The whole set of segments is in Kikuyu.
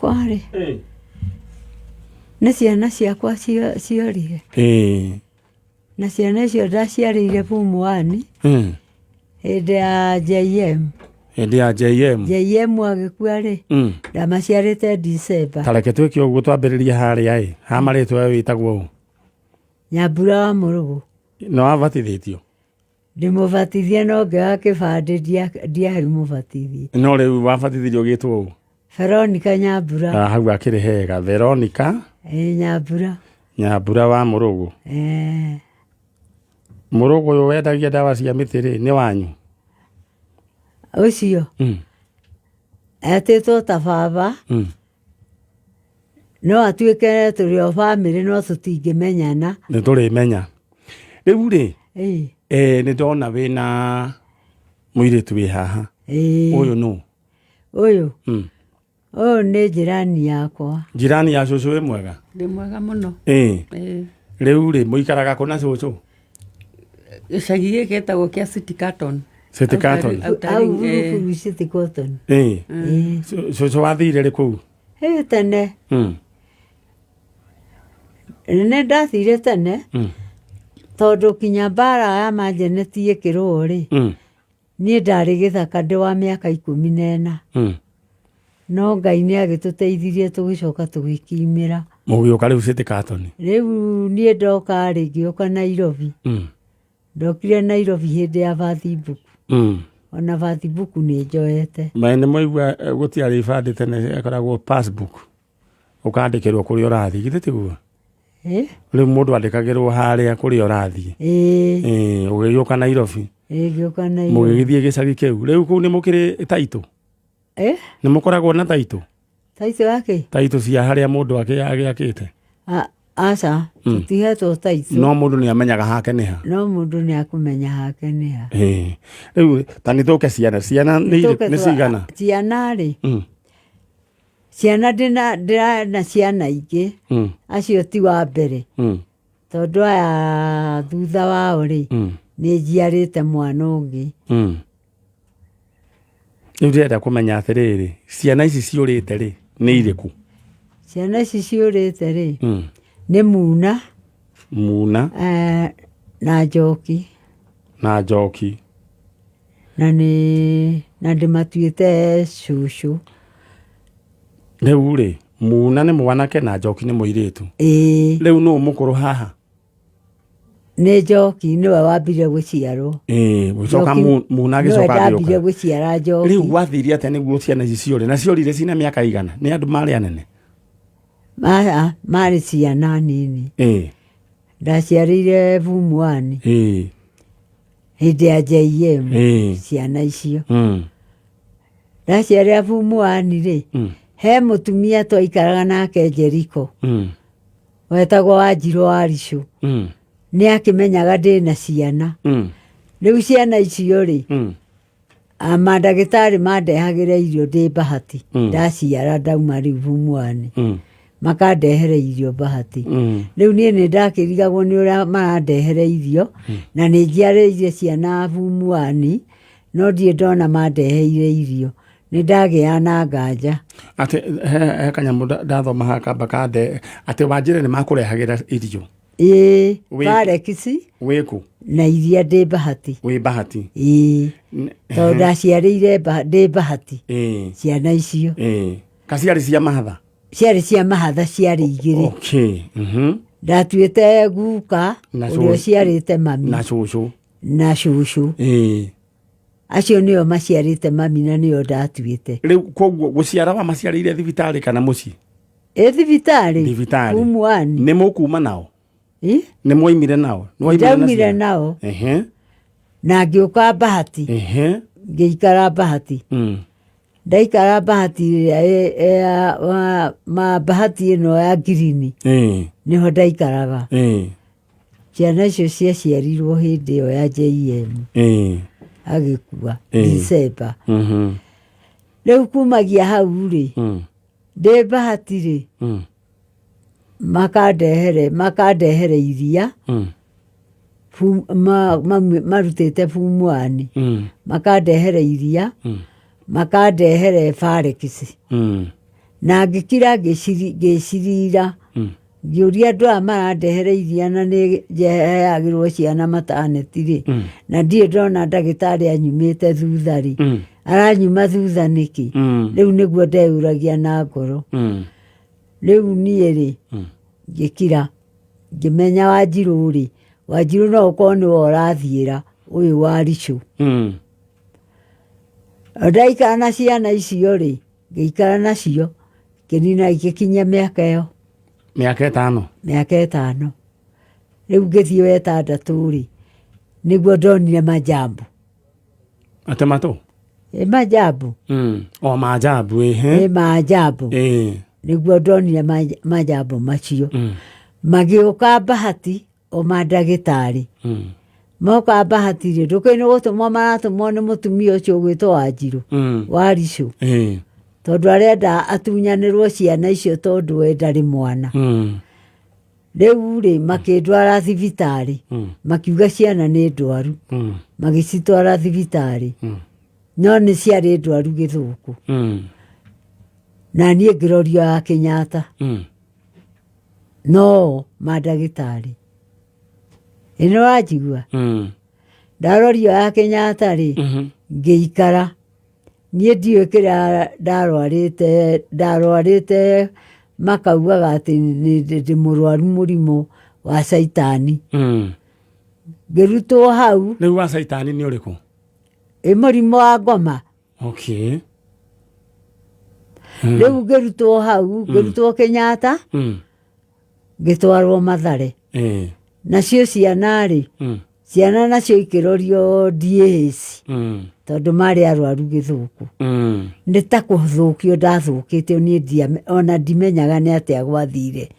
Kwarĩ nĩ ciana ciakwa ciorire. Na ciana icio ndaciarĩire form one hĩndĩ ya JM. Hĩndĩ ya JM. JM agĩkua rĩ, ndamaciarĩte December. Ta reke twĩke ũguo, twambĩrĩrie harĩa ĩ ha marĩtwa, we wĩtagwo ũ? Nyambura wa Mũrũgũ. Na wabatithĩtio? Ndĩmũbatithie, no ngĩoya kĩbandĩ ndiarĩ mũbatithie. No rĩu wabatithirio ũgĩtwo ũ? Veronica Nyambura. Ah, hau akĩrĩ hega, Veronica. Ĩ, Nyambura. Nyambura wa Mũrũgũ. Eh. Mũrũgũ ũyũ wendagia ndawa cia mĩtĩ rĩ, nĩ wanyu? Ũcio etĩtwo ta baba. No atuĩke tũrĩ o bamĩrĩ, no tũtingĩmenyana. Nĩ tũrĩmenya rĩu rĩ. Ĩ. Nĩ ndona wĩna mũirĩtu wĩ haha. Ũyũ nũ? Ũyũ? Ũyũ nĩ njirani yakwa. Njirani ya cũcũ, wĩ mwega? Ndĩ mwega mũno. Ĩ. Rĩu rĩ, mũikaraga kũ na cũcũ? Gĩcagi gĩkĩ gĩtagwo kĩa City Carton. City Carton. Au Buruburu City Cotton. Ĩ. Cũcũ wathire rĩ kũu? Ĩ, tene. Nĩ ndathire tene tondũ kinya mbara ya manjeneti ĩkĩrũo rĩ, niĩ ndarĩ gĩthaka ndĩ wa mĩaka 14. No Ngai nĩ agĩtũteithirie, tũgĩcoka tũgĩkiumĩra. Mũgĩũka rĩu City Carton? Rĩu niĩ ndoka rĩ, ngĩũka Nairobi. Ndokire Nairobi hĩndĩ ya birthbook. Ona birthbook nĩ njoete. Ma nĩ mwaigua, gũtiarĩ ibandĩ tene, ĩkoragwo passbook, ũkandĩkĩrwo kũrĩa ũrathiĩ, githĩ tiguo? Ĩ? Rĩu mũndũ andĩkagĩrwo harĩa kũrĩa ũrathiĩ. Ĩĩ. Ĩ, ũgĩgĩũka Nairobi? Ĩ, ngĩũka Nairobi. Mũgĩgĩthiĩ gĩcagi kĩu, rĩu kũu nĩ mũkĩrĩ taitũ? Ĩ? Nĩ mũkoragwo na taitũ? Taitũ yake? Taitũ cia harĩa mũndũ agĩakĩte. Aca, tũtihetwo taitũ. No mũndũ nĩ amenyaga hake nĩ ha? No mũndũ nĩ akũmenya hake nĩ ha. Ĩ. Rĩu ta nĩ tũke ciana, ciana nĩ Tũke nĩ cigana? Ciana rĩ, ciana ndĩna ciana ingĩ. Acio ti wa mbere. Tondũ aya thutha wao rĩ, nĩ njiarĩte mwana ũngĩ. Rĩu ndĩrenda kũmenya atĩrĩrĩ, ciana ici ciũrĩte rĩ, nĩ irĩkũ? Ciana ici ciũrĩte rĩ, nĩ Muna. Muna. Na Njoki. Na Njoki. Na nĩ na ndĩmatuĩte cũcũ. Rĩu rĩ, Muna nĩ mwanake na Njoki nĩ mũirĩtu? Ĩĩ. Rĩu nũ mũkũrũ haha? Nĩ Njoki, nĩwe wambire gũciarwo. Ĩ, gũcoka Njoki Muna nĩwe agĩcoka ndambire agĩũka. gũciara Njoki. Rĩu gwathire atĩa nĩguo ciana ici ciũre, na ciorire cina mĩaka igana? Nĩ andũ marĩ anene? Maya marĩ ciana nini. Ndaciarĩire form one hĩndĩ ya JM. Ciana icio ndaciarĩra form one rĩ, he mũtumia twaikaraga nake Jeriko wetagwo Wanjirũ wa Ricũ. Nĩ akĩmenyaga ndĩna ciana. Rĩu ciana icio rĩ, mandagĩtarĩ mandehagĩra irio ndĩ Bahati. Ndaciara, ndauma rĩu form one, makandehera irio Bahati. Rĩu niĩ nĩ ndakĩrigagwo nĩ ũrĩa marandehera irio na nĩ njiarĩire ciana form one, no ndirĩ ndona mandeheire irio. Nĩ ndagĩaga na nganja. Atĩ he kanyamũ ndathoma haha kamba kande atĩ Wanjĩre nĩ makũrehagĩra irio. Ĩĩ. Barekisi. Wĩkũ? Na iria ndĩ Bahati. Wĩ Bahati? Ĩĩ, tondũ ndaciarĩire ndĩ Bahati ciana icio. Ĩ, kaciarĩ cia mahatha? Ciarĩ cia mahatha, ciarĩ igĩrĩ. Ndatuĩte guka Na ũrĩa ũciarĩte mami. Na cũcũ. Na cũcũ. Acio nĩo maciarĩte mami na nĩo ndatuĩte. Rĩu koguo gũciara wamaciarĩire thibitarĩ kana mũciĩ? Ĩ, thibitarĩ. Thibitarĩ. Form one. Nĩ mũkuma nao? Ĩ? Nĩ mwoimire nao? Nĩ woimire na Ndaumire ciana? nao. Na ngĩũka Bahati. Ngĩikara Bahati. Ndaikara Bahati ĩrĩa ma Bahati ĩno ya ngirini. Nĩho ndaikaraga. Ciana icio ciaciarirwo hĩndĩ ĩyo ya JM agĩkua December. Rĩu kumagia hau rĩ, ndĩ Bahati rĩ, makandehere iria marutĩte form one. Makandehere iria, makandehere barekisi. Na ngĩkira ngĩcirira, ngĩũria andũ aya marandehera iria na nĩ njeheagĩrwo ciana mataneti rĩ, na ndirĩ ndona ndagĩtarĩ anyumĩte thutha rĩ, aranyuma thutha nĩkĩ? Rĩu nĩguo ndeyũragia na ngoro. Rĩu niĩ rĩ, ngĩkira, ngĩmenya Wanjirũ rĩ, Wanjirũ no ũkorwo nĩwe ũrathiĩra ũyũ wa ricũ. Ndaikara na ciana icio rĩ, ngĩikara nacio ngĩnina igĩkinyia mĩaka ĩyo. Mĩaka 5. Mĩaka 5. Rĩu ngĩthiĩ wa 6 rĩ, nĩguo ndonire majambu. Atĩ matũ? Ĩ majambu. O majambu, ĩhĩ. Ĩ majambu. Nĩguo ndonire majambu macio. Magĩũka Bahati o mandagĩtarĩ. Moka Bahati rĩ, ndũkĩũĩ nĩ gũtũmwo maratũmwo nĩ mũtumia ũcio ũgwĩtwo Wanjirũ. Wa Ricũ. Tondũ arenda atunyanĩrwo ciana icio tondũ we ndarĩ mwana. Rĩu rĩ, makĩndwara thibitarĩ. Makiuga ciana nĩ ndwaru. Magĩcitwara thibitarĩ. No nĩ ciarĩ ndwaru gĩthũkũ. Na niĩ ngĩrorio ya Kenyatta. No mandagĩtarĩ. Ĩ nĩ wanjigua? Ndarorio ya Kenyatta rĩ, ngĩikara. Niĩ ndiũĩ kĩrĩa ndarwarĩte makaugaga atĩ ndĩ mũrwaru mũrimũ wa caitani. Ngĩrutwo hau. Rĩu wa caitani nĩ ũrĩkũ? Ĩ mũrimũ wa ngoma. Rĩu ngĩrutwo hau, ngĩrutwo Kenyatta, ngĩtwarwo Mathare. Nacio ciana rĩ, ciana nacio ikĩrorio DAS, tondũ marĩ arwaru gĩthũkũ. Nĩ ta kũthũkio ndathũkĩtio niĩ ona ndimenyaga nĩ atĩa gwathire.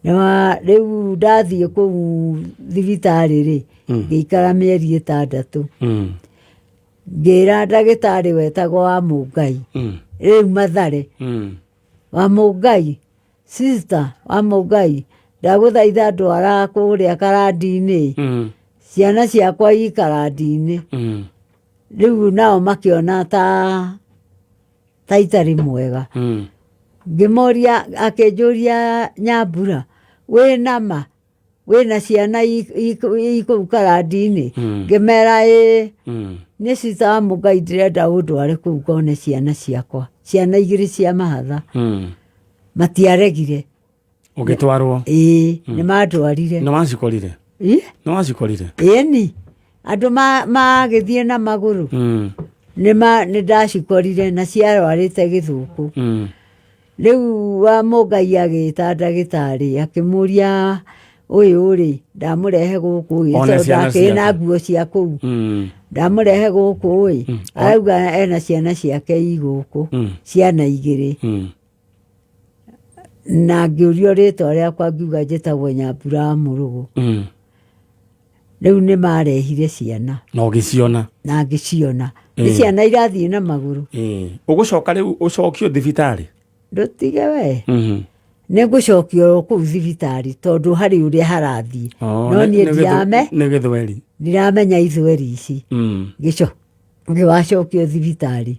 Rĩu ndathiĩ kũu thibitarĩ rĩ, ngĩikara mĩeri 6. Ngĩra ndagĩtarĩ wetagwo wa Mũngai, rĩu Mathare. Wa Mũngai, sister wa Mũngai, ndagũthaitha ndwara kũrĩa karandi-inĩ. Ciana ciakwa i karandi-inĩ. Rĩu nao makĩona ta itarĩ mwega. Ngĩmoria, akĩnjũria Nyambura, wĩna ma? Wĩna ciana i kũu karandi-inĩ? Ngĩmera ĩĩ. Nĩ sister wa Mũngai ndĩrenda ũndware kũu ngone ciana ciakwa. Ciana 2 cia mahatha. Matiaregire. Ũgĩtwarwo? Ĩĩ, nĩ mandwarire. Nĩ wacikorire? Ĩ? Nĩ wacikorire? Ĩni. Andũ magĩthiĩ na magũrũ. Nĩ ndacikorire na ciarwarĩte gĩthũkũ. Rĩu wa Mũngai agĩta ndagĩtarĩ akĩmũria ũyũ rĩ, ndamũrehe gũkũ ĩ, One tondũ ciana ndakĩrĩ na ciake. nguo cia kũu. Ndamũrehe gũkũ ĩ, arauga ena ciana ciake i gũkũ, ciana 2. Na ngĩũrio rĩtwa rĩakwa ngiuga njĩtagwo Nyambura wa Mũrũgũ. Rĩu nĩ marehire ciana. Na ũgĩciona? Na ngĩciona. Nĩ ciana irathiĩ na magũrũ. Ũgũcoka rĩu ũcokio thibitarĩ? Ndũtige we. Nĩ ngũcokio kũu thibitarĩ tondũ harĩ ũrĩa harathiĩ. No niĩ nĩ gĩthweri. Ndiramenya ithweri ici. Ngĩwacokio thibitarĩ.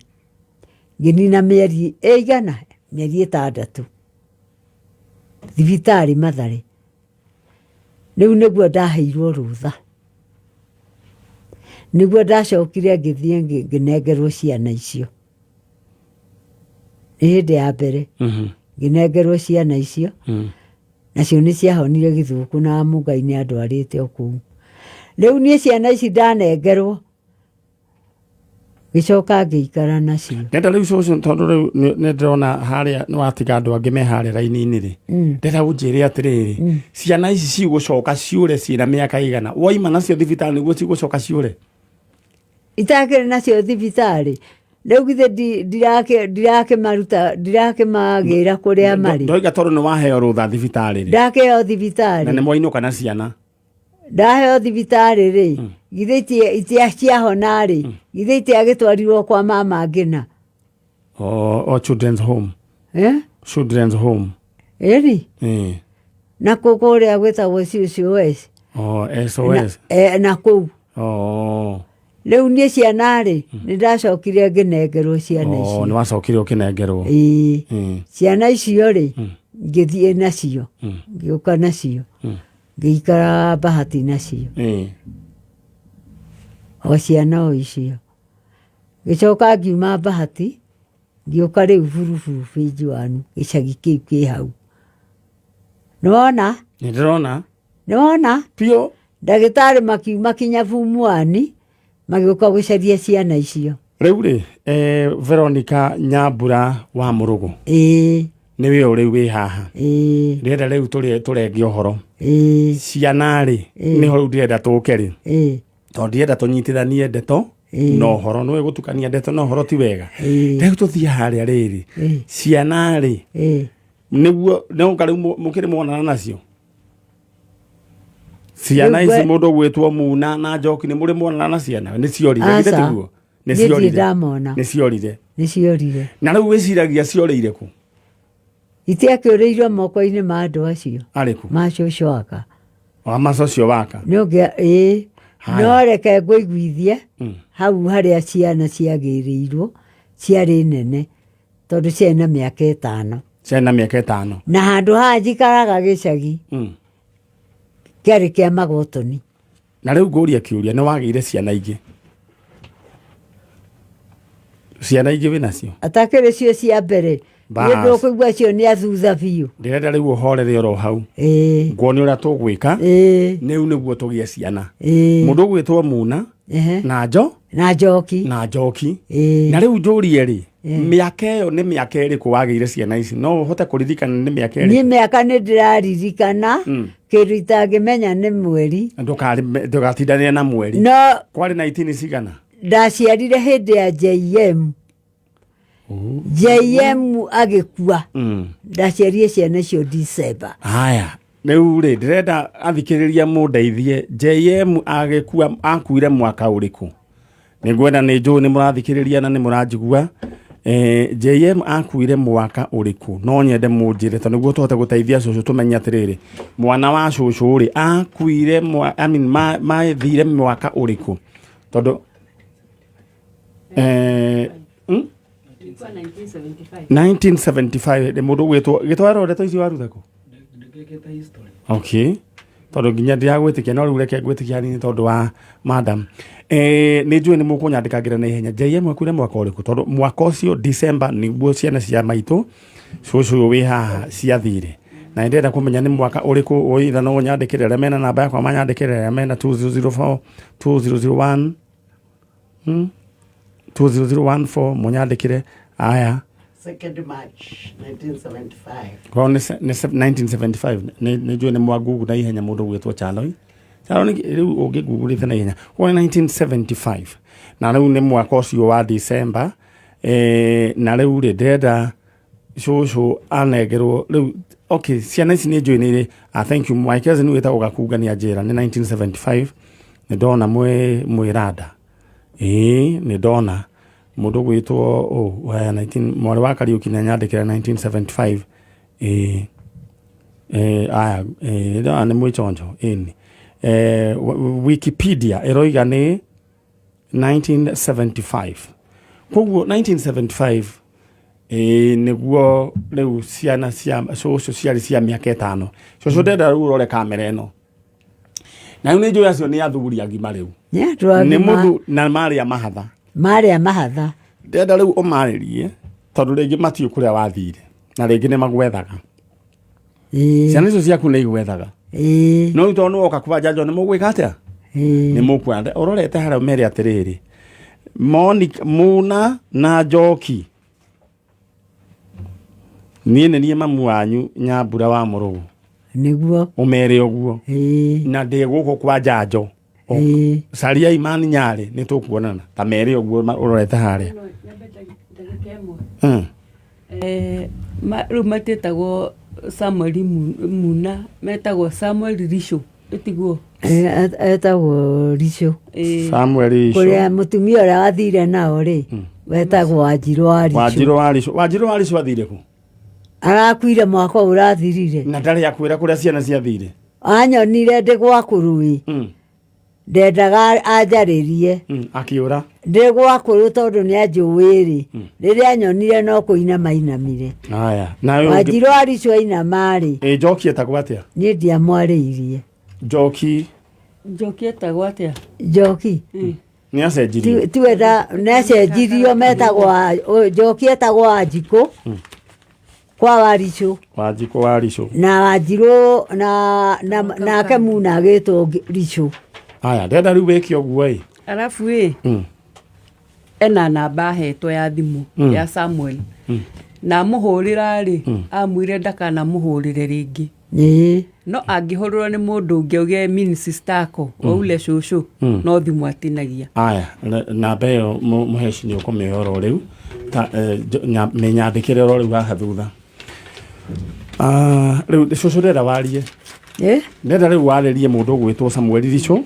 Ngĩnina mĩeri ĩigana? Mĩeri 6. Thibitarĩ Mathare. Rĩu nĩguo ndaheirwo rũtha. Nĩguo ndacokire ngĩthiĩ ngĩnengerwo ciana icio. Nĩ hĩndĩ ya mbere. Ngĩnengerwo ciana icio. Nacio nĩ ciahonire gĩthũkũ na Mũngai nĩ andwarĩte o kũu. Rĩu niĩ ciana ici ndanengerwo, ngĩcoka ngĩikara nacio. Ndenda rĩu cũcũ, tondũ rĩu nĩ ndĩrona harĩa nĩ watiga andũ angĩ me harĩa raini-inĩ rĩ. Ndĩrenda ũnjĩre atĩrĩrĩ, ciana ici cigũcoka ciũre ciĩna mĩaka igana? Waima nacio thibitarĩ nĩguo cigũcoka ciũre? Itakĩrĩ nacio thibitarĩ. Rĩu githĩ ndirakĩmaruta, ndirakĩmagĩra kũrĩa marĩ. Ndoiga tondũ nĩ waheo rũtha thibitarĩ rĩ. Ndakĩheo thibitarĩ. Na nĩ mwainũka na ciana. Ndaheo thibitarĩ rĩ, githĩ itiaciahona rĩ, githĩ itiagĩtwarirwo kwa mama ngĩna. O children's home. Children's home. Ĩni. Na kũu kũrĩa gwĩtagwo CCOS. SOS. Na kũu. Rĩu niĩ ciana rĩ, nĩ ndacokire ngĩnengerwo ciana Oh, icio. nĩ wacokire ũkĩnengerwo. Ĩĩ. Ciana icio rĩ, ngĩthiĩ nacio, ngĩũka nacio, ngĩikara Bahati nacio, o ciana o icio. Ngĩcoka ngiuma Bahati, ngĩũka rĩu Buruburu phase one, gĩcagi kĩu kĩ hau. Nĩwona? Nĩ ndĩrona. Nĩwona? Biũ. Ndagĩtarĩ makiuma kinya form one, magĩũka gũcaria ciana icio. Rĩu rĩ, Veronica Nyambura wa Mũrũgũ. Ĩĩ. Nĩwe ũyũ rĩu wĩ haha. Ĩĩ. Ndĩrenda rĩu tũrenge ũhoro. Ĩĩ. Ciana rĩ, nĩho rĩu ndĩrenda tũke rĩ. Ĩĩ. Tondũ ndĩrenda tũnyitithanie ndeto na ũhoro. Nĩũĩ gũtukania ndeto na ũhoro ti wega. Rĩu tũthiĩ harĩa rĩrĩ. Ciana rĩ, nĩguo nĩũka rĩu mũkĩrĩ mwonana nacio? Ciana ici mũndũ ũgwĩtwo Muna na Njoki nĩ mũrĩ mwonana na ciana? Nĩ ciorire, githĩ Aca. tiguo? Nĩ Niĩ ndirĩ ciorire. ndamona. Nĩ ciorire. Nĩ ciorire. Na rĩu wĩciragia ciorĩire kũ? Itiakĩũrĩirwo moko-inĩ ma andũ acio. Arĩkũ? Ma cũcũ aka. Wa ma cũcũ waka. Nĩ ũngĩa, ĩĩ. Haya. No reke ngũiguithie hau harĩa ciana ciagĩrĩirwo ciarĩ nene tondũ ciarĩ na mĩaka 5. Ciarĩ na mĩaka 5. Na handũ haha njikaraga gĩcagi kĩarĩ kĩa magotoni. Na rĩu ngũrie kĩũria, nĩ wagĩire ciana ingĩ? Ciana ingĩ wĩ nacio? Atakĩrĩ cio cia mbere. Bas. Nĩ ndũkũigua cio nĩ a thutha biũ. Ndĩrenda rĩu ũhorere oro hau. Nguone ũrĩa tũgwĩka. Rĩu nĩguo tũgĩe ciana. Mũndũ ũgwĩtwo Muna na Njo na Njoki. Na Njoki. Na rĩu njũrie rĩ, mĩaka ĩyo nĩ mĩaka ĩrĩkũ wagĩire ciana ici? No ũhote kũririkana nĩ mĩaka ĩrĩkũ? Niĩ mĩaka nĩ ndĩraririkana, kĩndũ itangĩmenya nĩ mweri. Ndũgatindanĩre na mweri. No kwarĩ 19 cigana? Ndaciarire hĩndĩ ya JM. JM agĩkua. Ndaciarire ciana icio December. Haya, rĩu rĩ ndĩrenda athikĩrĩria mũndeithie. JM agĩkua akuire mwaka ũrĩkũ? Nĩngwenda nĩ njũĩ nĩ mũrathikĩrĩria na nĩ mũranjigua. JM akuire mwaka ũrĩkũ? No nyende mũnjĩre tondũ nĩguo tũhote gũteithia cũcũ tũmenye atĩrĩrĩ, mwana wa cũcũ rĩ akuire I mean, mathire mwaka ũrĩkũ? Tondũ 1975 nĩ mũndũ ũgwĩtwo gĩtwaro ndeto icio waruta kũ? Okay. Tondũ nginya ndiragwĩtĩkia no rĩu reke ngwĩtĩkia hanini tondũ wa madam. Nĩ njũĩ nĩ mũkũnyandĩkangĩra na ihenya. JM akuire mwaka ũrĩkũ? Tondũ mwaka ũcio December nĩguo ciana cia maitũ cũcũ ũyũ wĩ haha ciathire. Na nĩ ndĩrenda kũmenya nĩ mwaka ũrĩkũ, either no ũnyandĩkĩre arĩa mena namba yakwa manyandĩkĩre arĩa mena 2004, 2001, 20014 mũnyandĩkĩre. Aya. 2nd March 1975. Kwa nĩ 1975. Nĩ njũĩ nĩ mwa Google na ihenya mũndũ ũgwĩtwo Chaloi. Chaloi rĩu ũngĩgugurĩte na ihenya. Kwa 1975. Na rĩu nĩ mwaka ũcio wa December. Na rĩu rĩ ndĩrenda cũcũ anengerwo rĩu. Okay, ciana ici nĩ njũĩ nĩ irĩ. Thank you. My cousin wĩtagwo Gakunga nĩ anjĩra nĩ 1975. Nĩ ndona mwĩranda. Ĩĩ, nĩ ndona mũndũ ũgwĩtwo haya 19 mwarĩ wa Kariũki nĩ anyandĩkĩra 1975. Ĩĩ. Aya, ndona nĩ mwĩchonjo. Ĩni. Wikipedia ĩroiga nĩ 1975. Koguo 1975 nĩguo rĩu ciana cia cũcũ ciarĩ cia mĩaka 5. Cũcũ ndĩrenda rĩu ũrore kamera ĩno. Na rĩu nĩ njũĩ acio nĩ athuri agima rĩu. Nĩ andũ Nĩ agima. mũthu na marĩa mahatha. Marĩa mahatha. Ndĩrenda rĩu ũmarĩrie tondũ rĩngĩ matiũĩ kũrĩa wathire na rĩngĩ nĩ magwethaga. Ciana icio ciaku nĩ igwethaga. No rĩu tondũ nĩ woka kwa njanjo nĩ mũgwĩka atĩa? Nĩ mũkuona. Ũrorete harĩa ũmere atĩrĩrĩ. Monica, Muna na Njoki. Niĩ nĩ niĩ mamu wanyu Nyambura wa Mũrũgũ. Nĩguo. Ũmere ũguo. Na ndĩ gũkũ kwa njanjo. Caria Imani Nyarĩ nĩ tũkuonana. Ta mere ũguo ũrorete harĩa. Rĩu matiĩtagwo Samuel Muna, metagwo Samuel Richo, ĩtiguo? Etagwo Richo. Samuel Richo. Kũrĩa mũtumia ũrĩa wathire nao rĩ, wetagwo Wanjirũ wa Richo. Wanjirũ wa Richo. Wanjirũ wa Richo athire kũ? Arakuire mwaka ũyũ ũrathirire. Na ndarĩ akwĩra kũrĩa ciana ciathire. Anyonire ndĩ gwa kũrũĩ. Ndendaga anjarĩrie. Akiũra. Ndĩ gwakũrũ tondũ nĩ anjũĩ rĩ, rĩrĩa anyonire no kũinama ainamire. Haya, nawe ũngĩ. Wanjirũ Aricũ ainama rĩ, Ĩ, Njoki etagwo atĩa? Niĩ ndiamwarĩirie. Njoki. Njoki etagwo atĩa? Njoki. Nĩ acenjirio. Tiwe nĩacenjirio, metagwo Njoki etagwo Wanjikũ kwa Waricũ. Wanjikũ wa Ricũ. Na Wanjirũ na nake Muna agĩtwo Ricũ. Haya, ndenda rĩu wĩke ũguo ĩ. Arabu ĩ, ena namba ahetwo ya thimũ ya Samuel, na amũhũrĩra rĩ, amwĩre ndakanamũhũrĩre rĩngĩ, no angĩhũrĩrwo nĩ mũndũ ũngĩ auge mini sister ako o ule cũcũ, no thimũ atinagia. Aya, namba ĩyo mũheci nĩ ũkũmĩoya oro rĩu. Ta mĩnyandĩkĩre oro rĩu haha thutha. Ah, rĩu cũcũ ndĩrenda warie. Eh? Ndĩrenda rĩu warĩrie mũndũ ũgwĩtwo Samuel Ricũ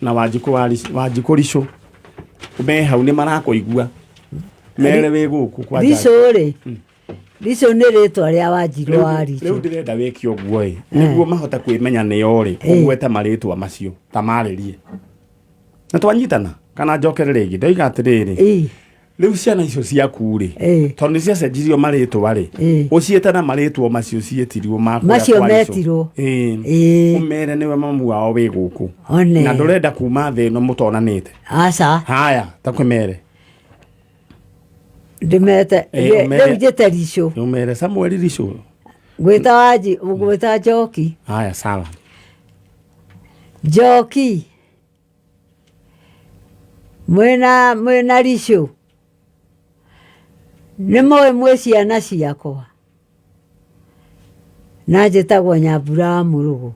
na Wanjikũ wa Wanjikũ Ricũ. Me hau nĩ marakũigua. Mere wĩ gũkũ kwa Ricũ rĩ, Ricũ nĩ rĩtwa rĩa Wanjirũ wa Rĩu Ricũ. ndĩrenda wĩke ũguo ĩ, nĩguo mahote kwĩmenya nĩo rĩ, ũgwete marĩtwa macio ta marĩrie na twanyitana kana njokere rĩngĩ. Ndoiga atĩrĩrĩ, rĩu ciana icio ciaku rĩ, tondũ nĩ ciacenjirio marĩtwa rĩ, ũciĩte na marĩtwa macio ciĩtirwo ma kũrĩa Macio kwa Ricũ. metirwo. Ĩĩ. Ũmere nĩwe mamu wao wĩ gũkũ One. na ndũrenda kuma thĩ ĩno mũtonanĩte. Aca. Haya, ta kwĩmere. Ndĩmete. Ũmere. Rĩu njĩte Ricũ. Ũmere Samuel Ricũ. Ngwĩta Wanji, ngwĩta Njoki. Haya, sawa. Njoki mwĩna Ricũ, nĩ mũĩ mwĩ ciana ciakwa, na njĩtagwo Nyambura wa Mũrũgũ.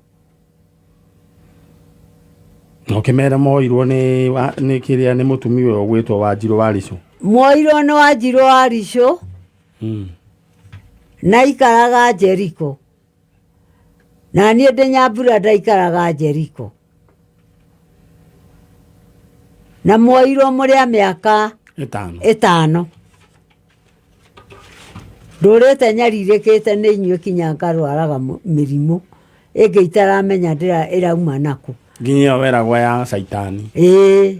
Na ũkĩmere moirwo nĩ kĩrĩa, nĩ mũtumia ũyũ ũgwĩtwo Wanjirũ wa Ricũ. Mwoirwo nĩ Wanjirũ wa Ricũ. Na ikaraga Jeriko, na niĩ ndĩ Nyambura, ndaikaraga Jeriko, na mwoirwo mũrĩ a mĩaka 5. 5. Ndũrĩte nyarirĩkĩte nĩ inyuĩ kinya ngarwaraga mĩrimũ ĩngĩ itaramenya ndĩra ĩrauma nakũ. Nginya ĩyo weragwo ya caitani. Ĩĩ.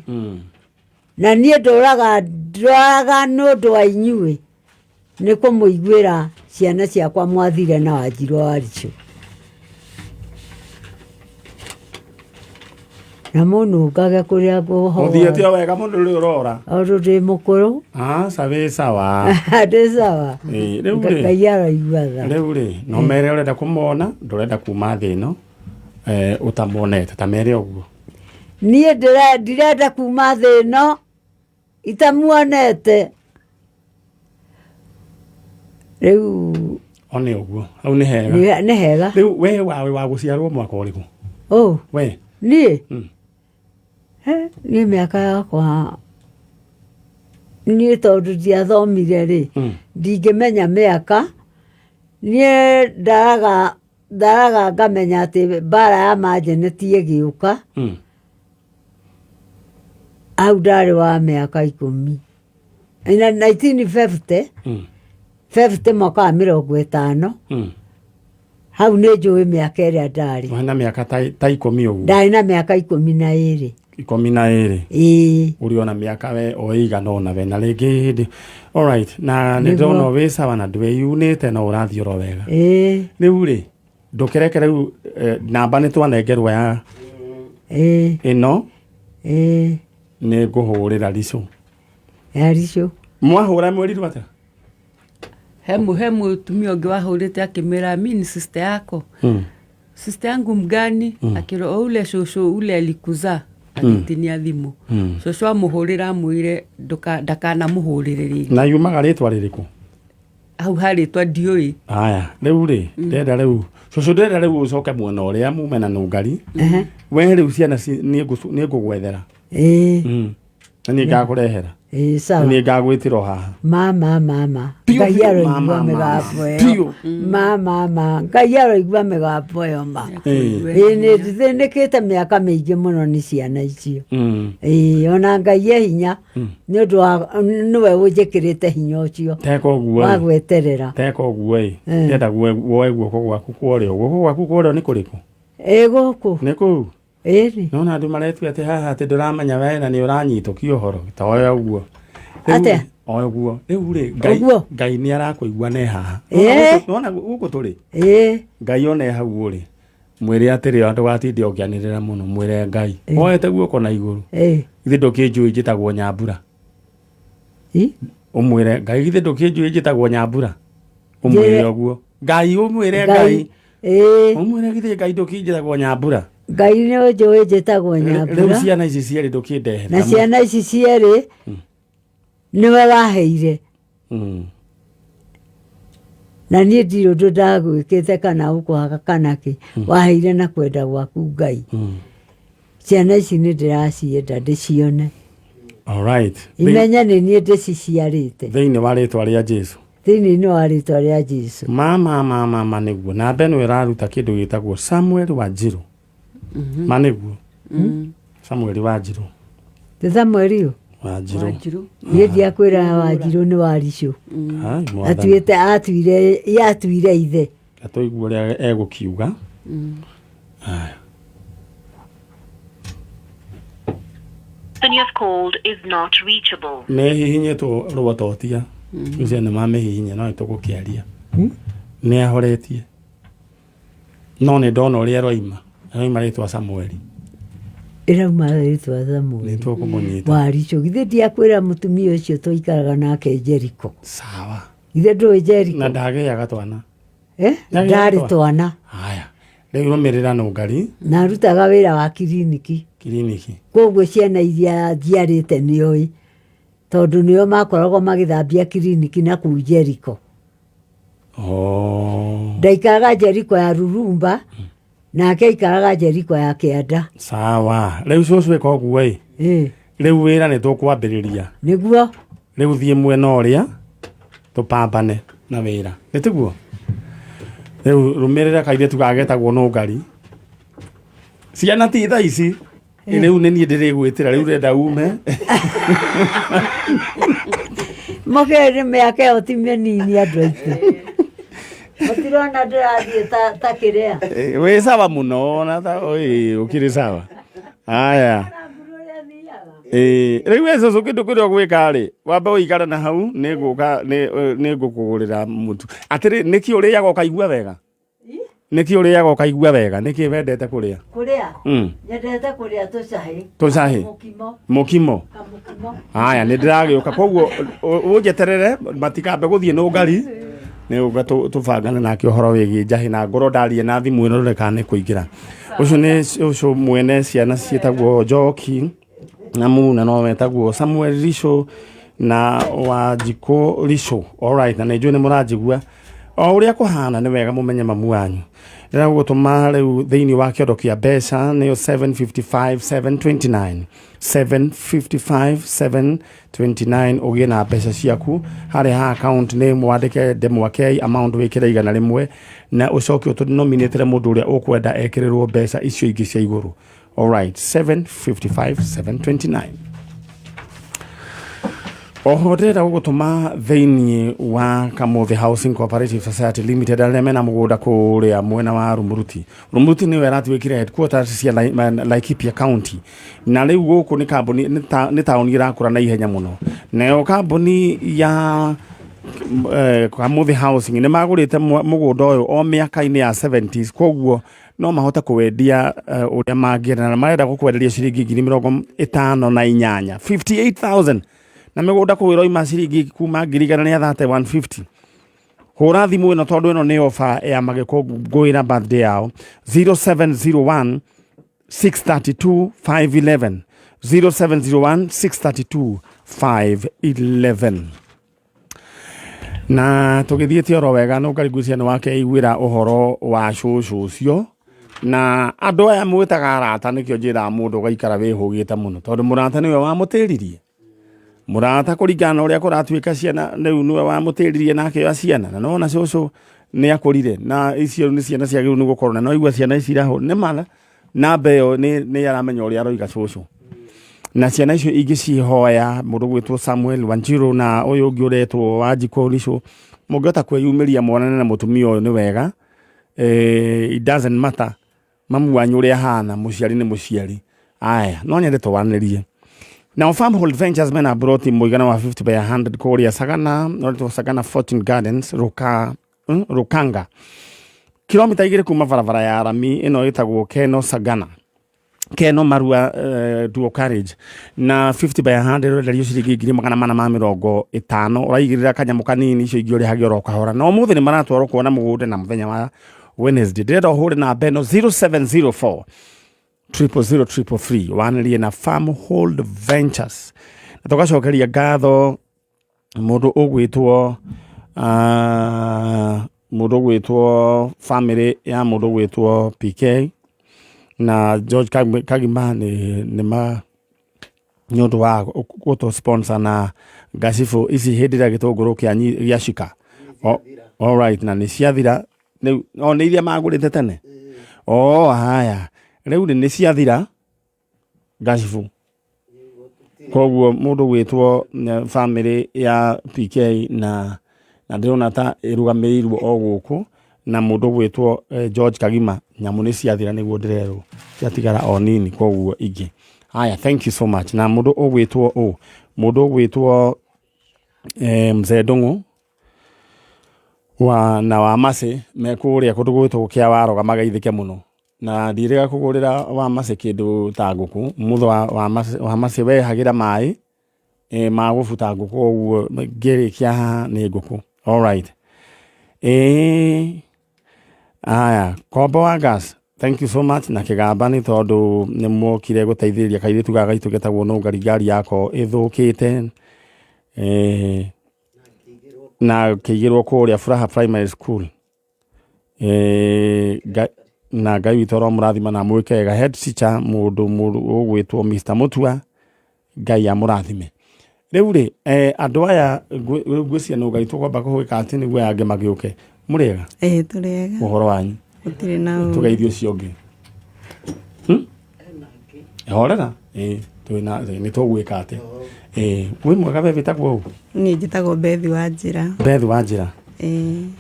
Na niĩ ndũraga ndwaraga nĩ ũndũ wa inyuĩ, nĩ kũmũiguĩra ciana ciakwa mwathire na Wanjirũ wa Ricũ, na mũnũngage kũrĩa Ũthiĩte ngũhoa. O wega mũndũ rĩu ũrora. Tondũ ndĩ mũkũrũ. Aca, wĩ sawa. Ndĩ sawa. Ĩĩ, rĩu rĩ, Ngai aroigua tha. Rĩu rĩ, no mere ũrenda kũmona, ndũrenda kuma thĩ ĩno ũtamonete, ta mere ũguo. Niĩ ndirenda kuma thĩ ĩno itamuonete rĩu. O nĩ ũguo hau nĩ hega. Nĩ hega. Rĩu we wawe wa gũciarwo mwaka ũrĩkũ? Ũ? We. Niĩ? He, niĩ mĩaka yakwa, niĩ tondũ ndiathomire rĩ, ndingĩmenya mĩaka. Niĩ ndaraga ngamenya atĩ mbara ya manjeneti ĩgĩũka, hau ndarĩ wa mĩaka 10 na 1950, 50, mwaka wa 50. Hau nĩ njũĩ mĩaka ĩrĩa ndarĩ. Wena mĩaka ta 10 ũguo. Ndarĩ na mĩaka 12. 12. Ĩĩ. Ũrĩ ona mĩaka we o ĩigana ũna we na rĩngĩ hĩndĩ. Alright, na nĩ Nĩguo. ndona wĩ sawa na ndwĩyunĩte na ũrathiĩ oro wega. Rĩu rĩ, ndũkĩreke rĩu, namba nĩ twanengerwo ya ĩno. Nĩ ngũhũrĩra Ricũ. Ya Ricũ. Mwahũra mwerirwo atĩa? He mũtumia ũngĩ wahũrĩte akĩmwĩra, mi ni sister yako. Sister yangu mgani? Akĩrwo, o ule shosho ule alikuzaa. Agĩtinia thimũ. Cũcũ amũhũrĩra amwĩre ndakanamũhũrĩre rĩngĩ. Na yumaga rĩtwa rĩrĩkũ? Hau harĩtwa ndiũĩ. Haya, rĩu rĩ, ndĩrenda rĩu cũcũ, ndĩrenda rĩu ũcoke mwena ũrĩa mume na nũngari. We rĩu ciana nĩ ngũgwethera. Na niĩ ngakũrehera. Ĩĩ. Na Sawa. niĩ ngagwĩtĩra o haha. Mama, mama. Piũ, Ngai piũ, aroigua mama, mama. mĩgambo ĩyo. Piũ. Mama, ma, Ngai aroigua mĩgambo ĩyo ma. Ĩĩ. Ĩĩ, nĩ thĩnĩkĩte mĩaka mĩingĩ mũno nĩ ciana icio. Ĩĩ, ona Ngai e hinya nĩ ũndũ wa nĩwe ũnjĩkĩrĩte hinya ũcio Teka ũguo wa ĩ. gweterera. Teka ũguo ĩ. Ndĩrenda woe guoko gwaku kwa ũrĩo. Guoko gwaku kwa ũrĩo nĩ kũrĩkũ? Ĩ gũkũ. Nĩ kũu. Ĩni. Nona andũ maretua atĩ haha atĩ ndũramenya we na nĩ ũranyitũkia ũhoro ta oya ũguo. Rĩu Atĩa? rĩ, o ũguo rĩu rĩ Ngai Ũguo? Ngai nĩ arakũigua ne haha. Ĩĩ. Nona gũkũ tũrĩ Ĩĩ. Ngai one hau ũrĩ mwĩre atĩrĩ ndũgatinde ũkĩanĩrĩra mũno mwĩre Ngai woete guoko na igũrũ Ĩĩ. githĩ ndũkĩnjũĩ njĩtagwo Nyambura. Ĩ? Ũmwĩre Ngai githĩ ndũkĩnjũĩ njĩtagwo Nyambura ũmwĩre Njĩre- ũguo Ngai ũmwĩre Ngai Ĩĩ. ũmwĩre githĩ Ngai ndũkĩnjĩtagwo Nyambura. Ngai nĩ ũnjũĩ njĩtagwo Rĩu Nyambura. ciana ici cierĩ ndũkĩndehere Na ciana ici cierĩ nĩwe waheire. Na niĩ ndirĩ ũndũ ndagwĩkĩte kana gũkũhaka kana kĩ. Waheire na kwenda gwaku Ngai. Ciana ici nĩ ndĩracienda ndĩcione. All right. Imenye nĩ niĩ ndĩciciarĩte. Thĩinĩ wa rĩtwa rĩa Jesu. Thĩinĩ wa rĩtwa rĩa Jesu. Mama mama ma nĩguo namba ĩno ĩraruta kĩndũ gĩtagwo Samuel Wanjiru. Ma nĩguo Samuel Wanjiru. Ti Samuel ũyũ? Wanjiru. Wanjiru. Niĩ ndiakwĩra Wanjiru nĩ Waricũ. Ai, mwathani. Atuĩte atuire yatuire ithe. Tũigue ũrĩa egũkiuga. Aya. person you have called is not reachable. Nĩ hihinyĩtwo rwototia ũcio nĩ mamĩhihinya no nĩtũgũkĩaria nĩ ahoretie no nĩ ndona ũrĩa aroima aroima rĩtwa Samueli. Ĩrauma rĩtwa Samuel. Nĩ tũkũmũnyita. Waricũ. Githĩ ndiakwĩra mũtumia ũcio twaikaraga nake Jericho. Sawa. Githĩ ndũĩ Jericho? Na ndagĩaga twana. Eh? Ndagĩaga Ndarĩ twana. Haya. Rĩu rũmĩrĩra nũngari. Na arutaga wĩra wa kiriniki. Kiriniki. Koguo ciana iria njiarĩte nĩoĩ tondũ nĩo makoragwo magĩthambia kiriniki na kũu Jericho. Oh. Ndaikaraga Jericho ya Rurumba nake aikaraga Jericho ya Kĩanda. Sawa. Rĩu cũcũ ĩka ũguo ĩ. Ĩ. Rĩu wĩra nĩ tũkwambĩrĩria. Nĩguo. Rĩu thiĩ mwena ũrĩa tũpambane na wĩra. Nĩ tiguo? Rĩu rũmĩrĩra kairĩtu gagetagwo nũngari. Ciana ti thaa ici. Rĩu nĩ niĩ ndĩrĩgwĩtĩra rĩu ũrenda ume. Mũkĩrĩ nĩ mĩaka ĩyo ti mĩnini andũ aitũ. Mũtirona ndĩrathiĩ ta kĩrĩa. Wĩ sawa mũno na ta ĩ ũkĩrĩ sawa. Aya. Rĩu we cũcũ kĩndũ kĩrĩa ũgwĩka rĩ wambe ũikare na hau nĩngũka nĩngũkũgũrĩra mũtu. Atĩrĩ nĩkĩ ũrĩaga ũkaigua wega? Nĩkĩ ũrĩaga ũkaigua wega? Nĩkĩ wendete kũrĩa? Kũrĩa? Nyendete kũrĩa tũcahĩ. Tũcahĩ? Mũkimo. Mũkimo. Kamũkimo. Aya nĩ ndĩragĩũka koguo ũnjeterere matikambe gũthiĩ nũngari nĩgũka tũbangane nake ũhoro wĩgiĩ njahĩ na ngorwo ndarie na thimũ ĩno ndore kana nĩ kũingĩra. Ũcio nĩ ũcio mwene ciana ciĩtagwo Njoki na Muna no wetagwo Samuel Rico na Wanjikũ Rico. Alright, na nĩ njũĩ nĩ mũranjigua o ũrĩa kũhana nĩ wega mũmenye mamu wanyu. Ndĩrenda gũgũtũma rĩu thĩinĩ wa kĩondo kĩa mbeca nĩyo 755 729 755 729 ũgĩe na mbeca ciaku harĩa ha account name wandĩke Ndemwa K amount wĩkĩre 100 na ũcoke ũtũnominĩtĩre mũndũ ũrĩa ũkwenda ekĩrĩrwo mbeca icio ingĩ cia igũrũ. Alright, 755 729. Oho ndĩrenda gũgũtũma thĩinĩ wa Kamũthĩ Housing Cooperative Society Limited arĩa mena mũgũnda kũrĩa mwena wa Rumuruti. Rumuruti nĩyo ĩratuĩkire headquarters cia Laikipia County. Na rĩu gũkũ nĩ kambuni nĩ taũni ĩrakũra na ihenya mũno. Nayo kambuni ya Kamũthĩ Housing nĩ magũrĩte mũgũnda ũyũ o mĩaka-inĩ ya 70s koguo no mahote kũwendia ũrĩa mangĩenda na marenda gũkwenderia ciringi ngiri mĩrongo ĩtano na inyanya 58,000 na mĩgũnda kũu ĩroima ciringi kuma ngiri igana rĩa thate 150. Hũra thimũ ĩno tondũ ĩno nĩ ofa ya magĩkũngũĩra birthday yao 0701 632 511 0701 632 511. Na tũgĩthiĩte oro wega nũ ngari nĩ wake iguĩra ũhoro wa cũcũ ũcio na andũ aya mwĩtaga arata nĩkĩo njĩraga mũndũ ũgaikara wĩhũgĩte mũno tondũ mũrata nĩwe wamũtĩririe. Mũrata kũringana na ũrĩa kũratuĩka ciana rĩu nĩwe wamũtĩririe na akĩoya ciana na nona cũcũ nĩ akũrire na icio nĩ ciana ciagĩrĩirwo nĩ gũkorwo na no igua ciana ici irahũ nĩ ma namba ĩyo nĩ aramenya ũrĩa aroiga cũcũ. Na ciana icio ingĩ cihoya mũndũ gwĩtwo Samuel Wanjiru na ũyũ ũngĩ ũretwo Wanjikũ Rico mũngĩhota kwĩyumĩria monane na mũtumia ũyũ nĩ wega. It doesn't matter. Mamu wanyu ũrĩa ahana, mũciari nĩ mũciari. Aya, no nyende twaranĩrie. Now Farmhold Ventures mena broti mũigana wa 50 by 100 kũrĩa Sagana, ũretwo Sagana Fortune Gardens, Rukanga. Kilomita 2 kuma barabara ya rami ĩno ĩtagwo Keno Sagana. Keno Marua dual carriage na 50 by 100 ũrenderio ciringi 450,000 ũraigĩrĩra kanyamũ kanini icio ingĩ ũrĩhagia oro kahora na ũmũthĩ nĩ maratwarwo kuona mũgũnda na mũthenya wa Wednesday. Ndĩrenda ũhũre namba ĩno 0704 000 333 wanĩrie na Farmhold Ventures na tũgacokeria ngatho mũndũ ũgwĩtwo mũndũ ũgwĩtwo family ya mũndũ ũgwĩtwo PK na George Kagima nĩ ma nĩ ũndũ wa gũtũ sponsor na ngacibũ ici hĩndĩ ĩrĩa gĩtũngũrũ gĩa cika. All right, na nĩ ciathira rĩu, o nĩ iria magũrĩte tene. Oh, haya rĩu nĩ ciathira ngacibũ. Koguo mũndũ gwĩtwo family ya PK na ndĩrona ta ĩrũgamĩrĩirwo o gũkũ na mũndũ gwĩtwo George Kagima nyamũ nĩ ciathira nĩguo ndĩrerwo ciatigara o nini koguo ingĩ. Haya, thank you so much. Na mũndũ ũgwĩtwo ũ mũndũ ũgwĩtwo Mzee Ndung'u wa na wa Mace me kũrĩa kũndũ gwĩtwo kĩa Waroga magaithĩke mũno na ndirĩga kũgũrĩra wa Mace kĩndũ ta ngũkũ mũthũ wa Mace wehagĩra maĩ ma gũbuta ngũkũ ũguo ngĩrĩkia haha nĩ ngũkũ. All right. Aya, Kombo wa gas, thank you so much. Na kĩgamba nĩ tondũ nĩ mwokire gũteithĩrĩria kairĩtu gaka gaitũ getagwo Nũngari ngari yako ĩthũkĩte na kĩigĩrwo kũrĩa Furaha Primary School. Na Ngai witũ aromũrathima na amwĩke wega. Head teacher mũndũ ũgwĩtwo Mr. Mutua, Ngai amũrathime. Rĩu rĩ, andũ aya rĩu ngwĩciria Nũngari tũkwamba kũhũĩka atĩ nĩguo aya angĩ magĩũke. Mũrĩega? Tũrĩega. Ũhoro wanyu? Gũtirĩ na ũru. Tũgeithie ũcio ũngĩ. Horera? Twĩna nĩ tũgwĩka atĩ. Wĩ mwega we wĩtagwo ũ? Niĩ njĩtagwo Bethi wa Njĩra. Bethi wa Njĩra.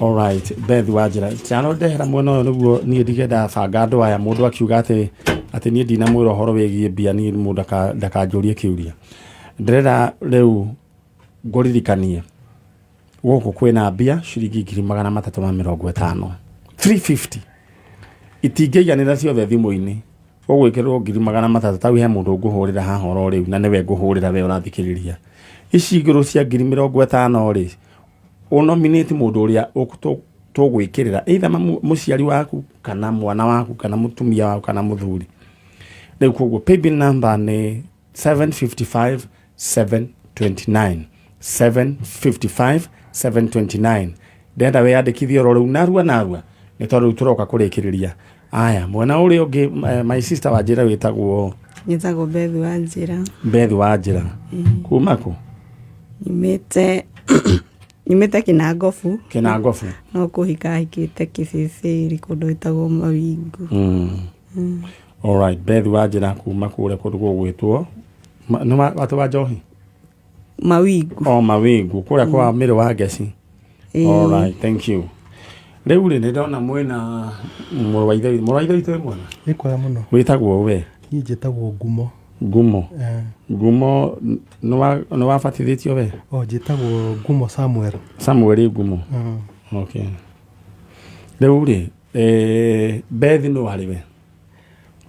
All right, Bethi wa Njĩra. Cyaro ndehera mwena ũyũ nĩguo niĩ ndigenda banga andũ aya mũndũ akiuga atĩ niĩ ndinamwĩra ũhoro wĩgiĩ mbia niĩ mũndũ ndakanjũrie kĩũria. Ndĩrenda rĩu ngũririkanie gũkũ kwĩna mbia ciringi 350,000 350 itingĩiganĩra ciothe thimũ-inĩ ũgwĩkĩrĩrwo 300,000 tau he mũndũ ngũhũrĩra haha oro rĩu na nĩwe ngũhũrĩra we ũrathikĩrĩria. Ici igũrũ cia 50,000 rĩ ũnominate mũndũ ũrĩa tũgwĩkĩrĩra either mũciari waku kana mwana waku kana mũtumia waku kana mũthuri. Rĩu koguo paybill number nĩ 755 729 755 729. Ndenda wĩyandĩkithie oro rĩu narua narua nĩ tondũ rĩu tũroka kũrĩkĩrĩria. Aya, mwena ũrĩa ũngĩ my sister wa Njĩra wĩtagwo Njĩtagwo Bethi wa Njĩra. Bethi wa Njĩra. Kuma kũ? Nyumĩte Kĩnangobu. Kĩnangobu. No kũhika hikĩte Kĩbĩbĩri kũndũ gwĩtagwo Mawingu. All right, Bethi wa Njĩra kuma kũrĩa kũndũ gũgwĩtwo nĩ watu wa njohi? Mawingu. O Mawingu kũrĩa kwa Mĩrũ wa Ngeci. All right, thank you. Rĩu rĩ nĩ ndona mwĩna mũrũ wa ithe witũ. Mũrũ wa ithe witũ wĩ mwega? Nĩ kwega mũno. Wĩtagwo we? Niĩ njĩtagwo Ngumo. Ngumo. Ngumo nĩ wabatithĩtio we? O njĩtagwo Ngumo Samuel. Samuel Ngumo. Okay. Rĩu rĩ, Bethi nũ harĩ we?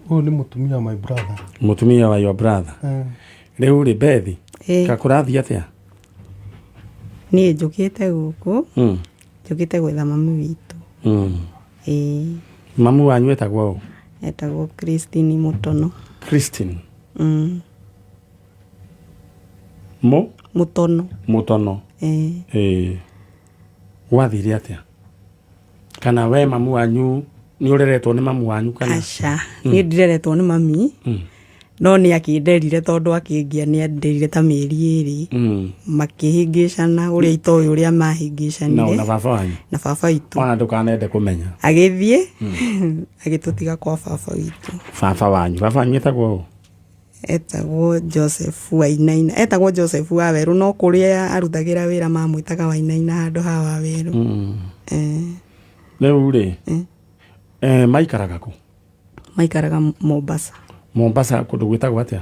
Ũyũ nĩ mũtumia wa my brother. Mũtumia wa your brother. Rĩu rĩ Bethi, kakũrathiĩ atĩa? Niĩ njũkĩte gũkũ. Njũkĩte gwetha mami witũ. Mamu wanyu etagwo ũ? Etagwo Christine Mutono. Christine. Mutono. Mutono. Gwathire atĩa? Kana we mamu wanyu nĩ ũreretwo nĩ mamu wanyu kana? Aca, niĩ ndireretwo nĩ mami. No nĩ akĩnderire tondũ akĩngia nĩ anderire ta mĩeri ĩrĩ. Makĩhĩngĩcana ũrĩa itoĩ ũrĩa mahĩngĩcanire. Na baba wanyu? Na baba witũ. Ona ndũkanende kũmenya. Agĩthiĩ, agĩtũtiga kwa baba witũ. Baba wanyu. Baba wanyu etagwo ũ? Etagwo Joseph Wainaina. Etagwo Joseph Wawerũ no kũrĩa arutagĩra wĩra mamwĩtaga Wainaina handũ ha Wawerũ. Rĩu rĩ, maikaraga kũ? Maikaraga Mombasa. Mombasa kũndũ gwĩtagwo atĩa?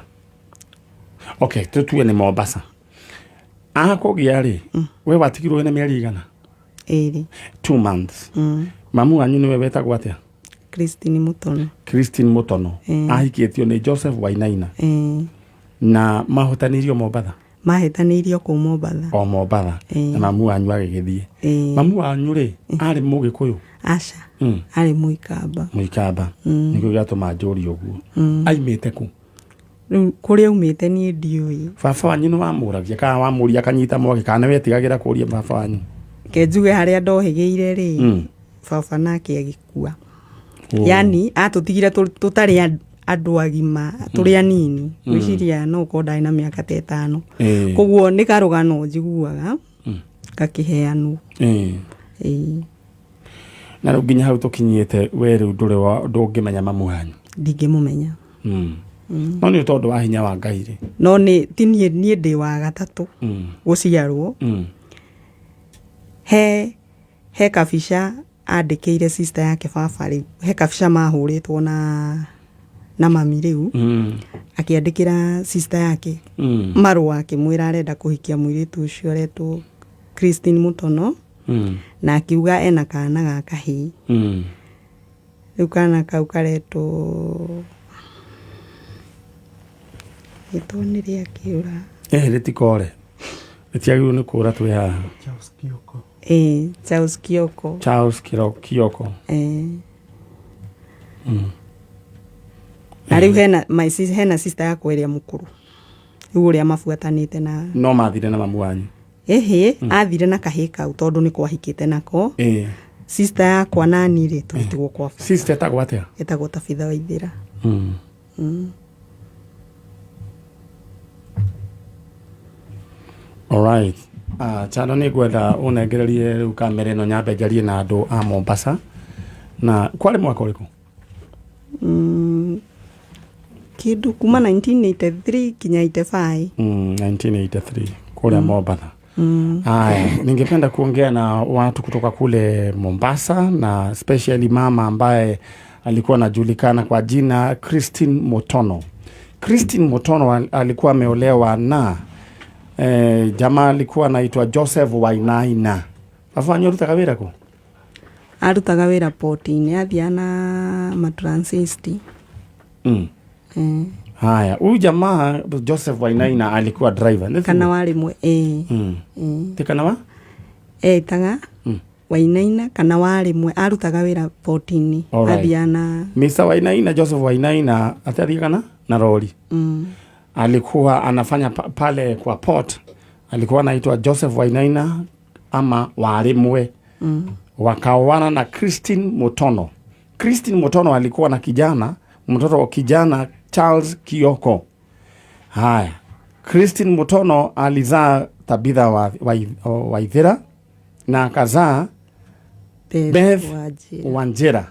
Okay, tũtue nĩ Mombasa. Akũgĩa rĩ, we watigirwo wĩna mĩeri igana? 2. 2 months. Mamu wanyu nĩwe wetagwo atĩa? Christine Mutono. Christine Mutono. Ahikĩtio nĩ Joseph Wainaina. Na mahũtanĩirio Mombatha? Mahĩtanĩirio kũu Mombatha. O Mombatha. Na mamu wanyu agĩgĩthiĩ. Mamu wanyu rĩ, arĩ Mũgĩkũyũ? Aca. Arĩ Mũikamba. Mũikamba. Nĩkĩo gĩatũma njũrie ũguo. Aimĩte kũ? Rĩu kũrĩa aumĩte niĩ ndiũĩ. Baba wanyu nĩ wamũragia kana wamũria akanyita mwaki, kana nĩ wetigagĩra kũria baba wanyu? Ke njuge harĩa ndohĩgĩire rĩ, baba nake agĩkua. Yani atũtigire tũtarĩ andũ agima, tũrĩ anini. Gwĩciria no ũkorwo ndarĩ na mĩaka ta 5. Koguo nĩ karũgano njiguaga gakĩheanwo. Ĩĩ. Na rĩu nginya hau tũkinyĩte, we rĩu ndũrĩ ndũngĩmenya mamu wanyu? Ndingĩmũmenya. No nĩ tondũ wa hinya wa Ngai rĩ. No nĩ ti niĩ, niĩ ndĩ wa gatatũ gũciarwo. He kabica andĩkĩire sister yake baba rĩu, he kabica mahũrĩtwo na mami rĩu, akĩandĩkĩra sister yake marũa akĩmwĩra arenda kũhikia mũirĩtu ũcio aretwo Christine Mutono, na akiuga ena kana ga kahĩĩ. Rĩu kana kau karetwo, rĩtwa nĩ rĩakĩũra. Rĩtikore, rĩtiagĩrĩirwo nĩ kũra twĩ haha. Charles Kioko. Ĩĩ, Charles Kioko. Charles Kioko. Ĩĩ. Na rĩu hena my sis, hena sister yakwa ĩrĩa mũkũrũ, rĩu ũrĩa mabuatanĩte na No mathire na mamu wanyu? Ĩhĩ, athire na kahĩĩ kau tondũ nĩ kwahikĩte nako. Sister yakwa nani rĩ, tũgĩtigwo kwa baba. Sister etagwo atĩa? Etagwo Tabitha Waithĩra. Alright. Chano, nĩ ngwenda ũnengererie rĩu kamera ĩno nyambe njarie na andũ a Mombasa. Na kwarĩ mwaka ũrĩkũ? Kĩndũ kuma 1983 kinya 85. 1983 kule Mombasa. Haya, ningependa kuongea na watu kutoka kule Mombasa na especially mama ambaye alikuwa anajulikana kwa jina Christine Motono. Christine Motono alikuwa ameolewa na jamaa alikuwa anaitwa Joseph Wainaina. Baba wanyu arutaga wĩra kũ? Arutaga wĩra port-inĩ, athiaga na matransisti. Haya, huyu jamaa Joseph Wainaina alikuwa driver. Nĩ Kana warĩmwe, ĩĩ. Ti kana wa? Etaga Wainaina kana warĩmwe, arutaga wĩra port-inĩ. Athiaga na Mr. Wainaina, Joseph Wainaina athiaga na rori. Alikuwa anafanya pale kwa port. Alikuwa anaitwa Joseph Wainaina ama Warimwe. Wakaoana na Christine Mutono. Christine Mutono alikuwa na kijana, mtoto wa kijana Charles Kioko. Haya, Christine Mutono alizaa Tabitha Waithera na akazaa Beth, Beth Wanjira. Wanjira.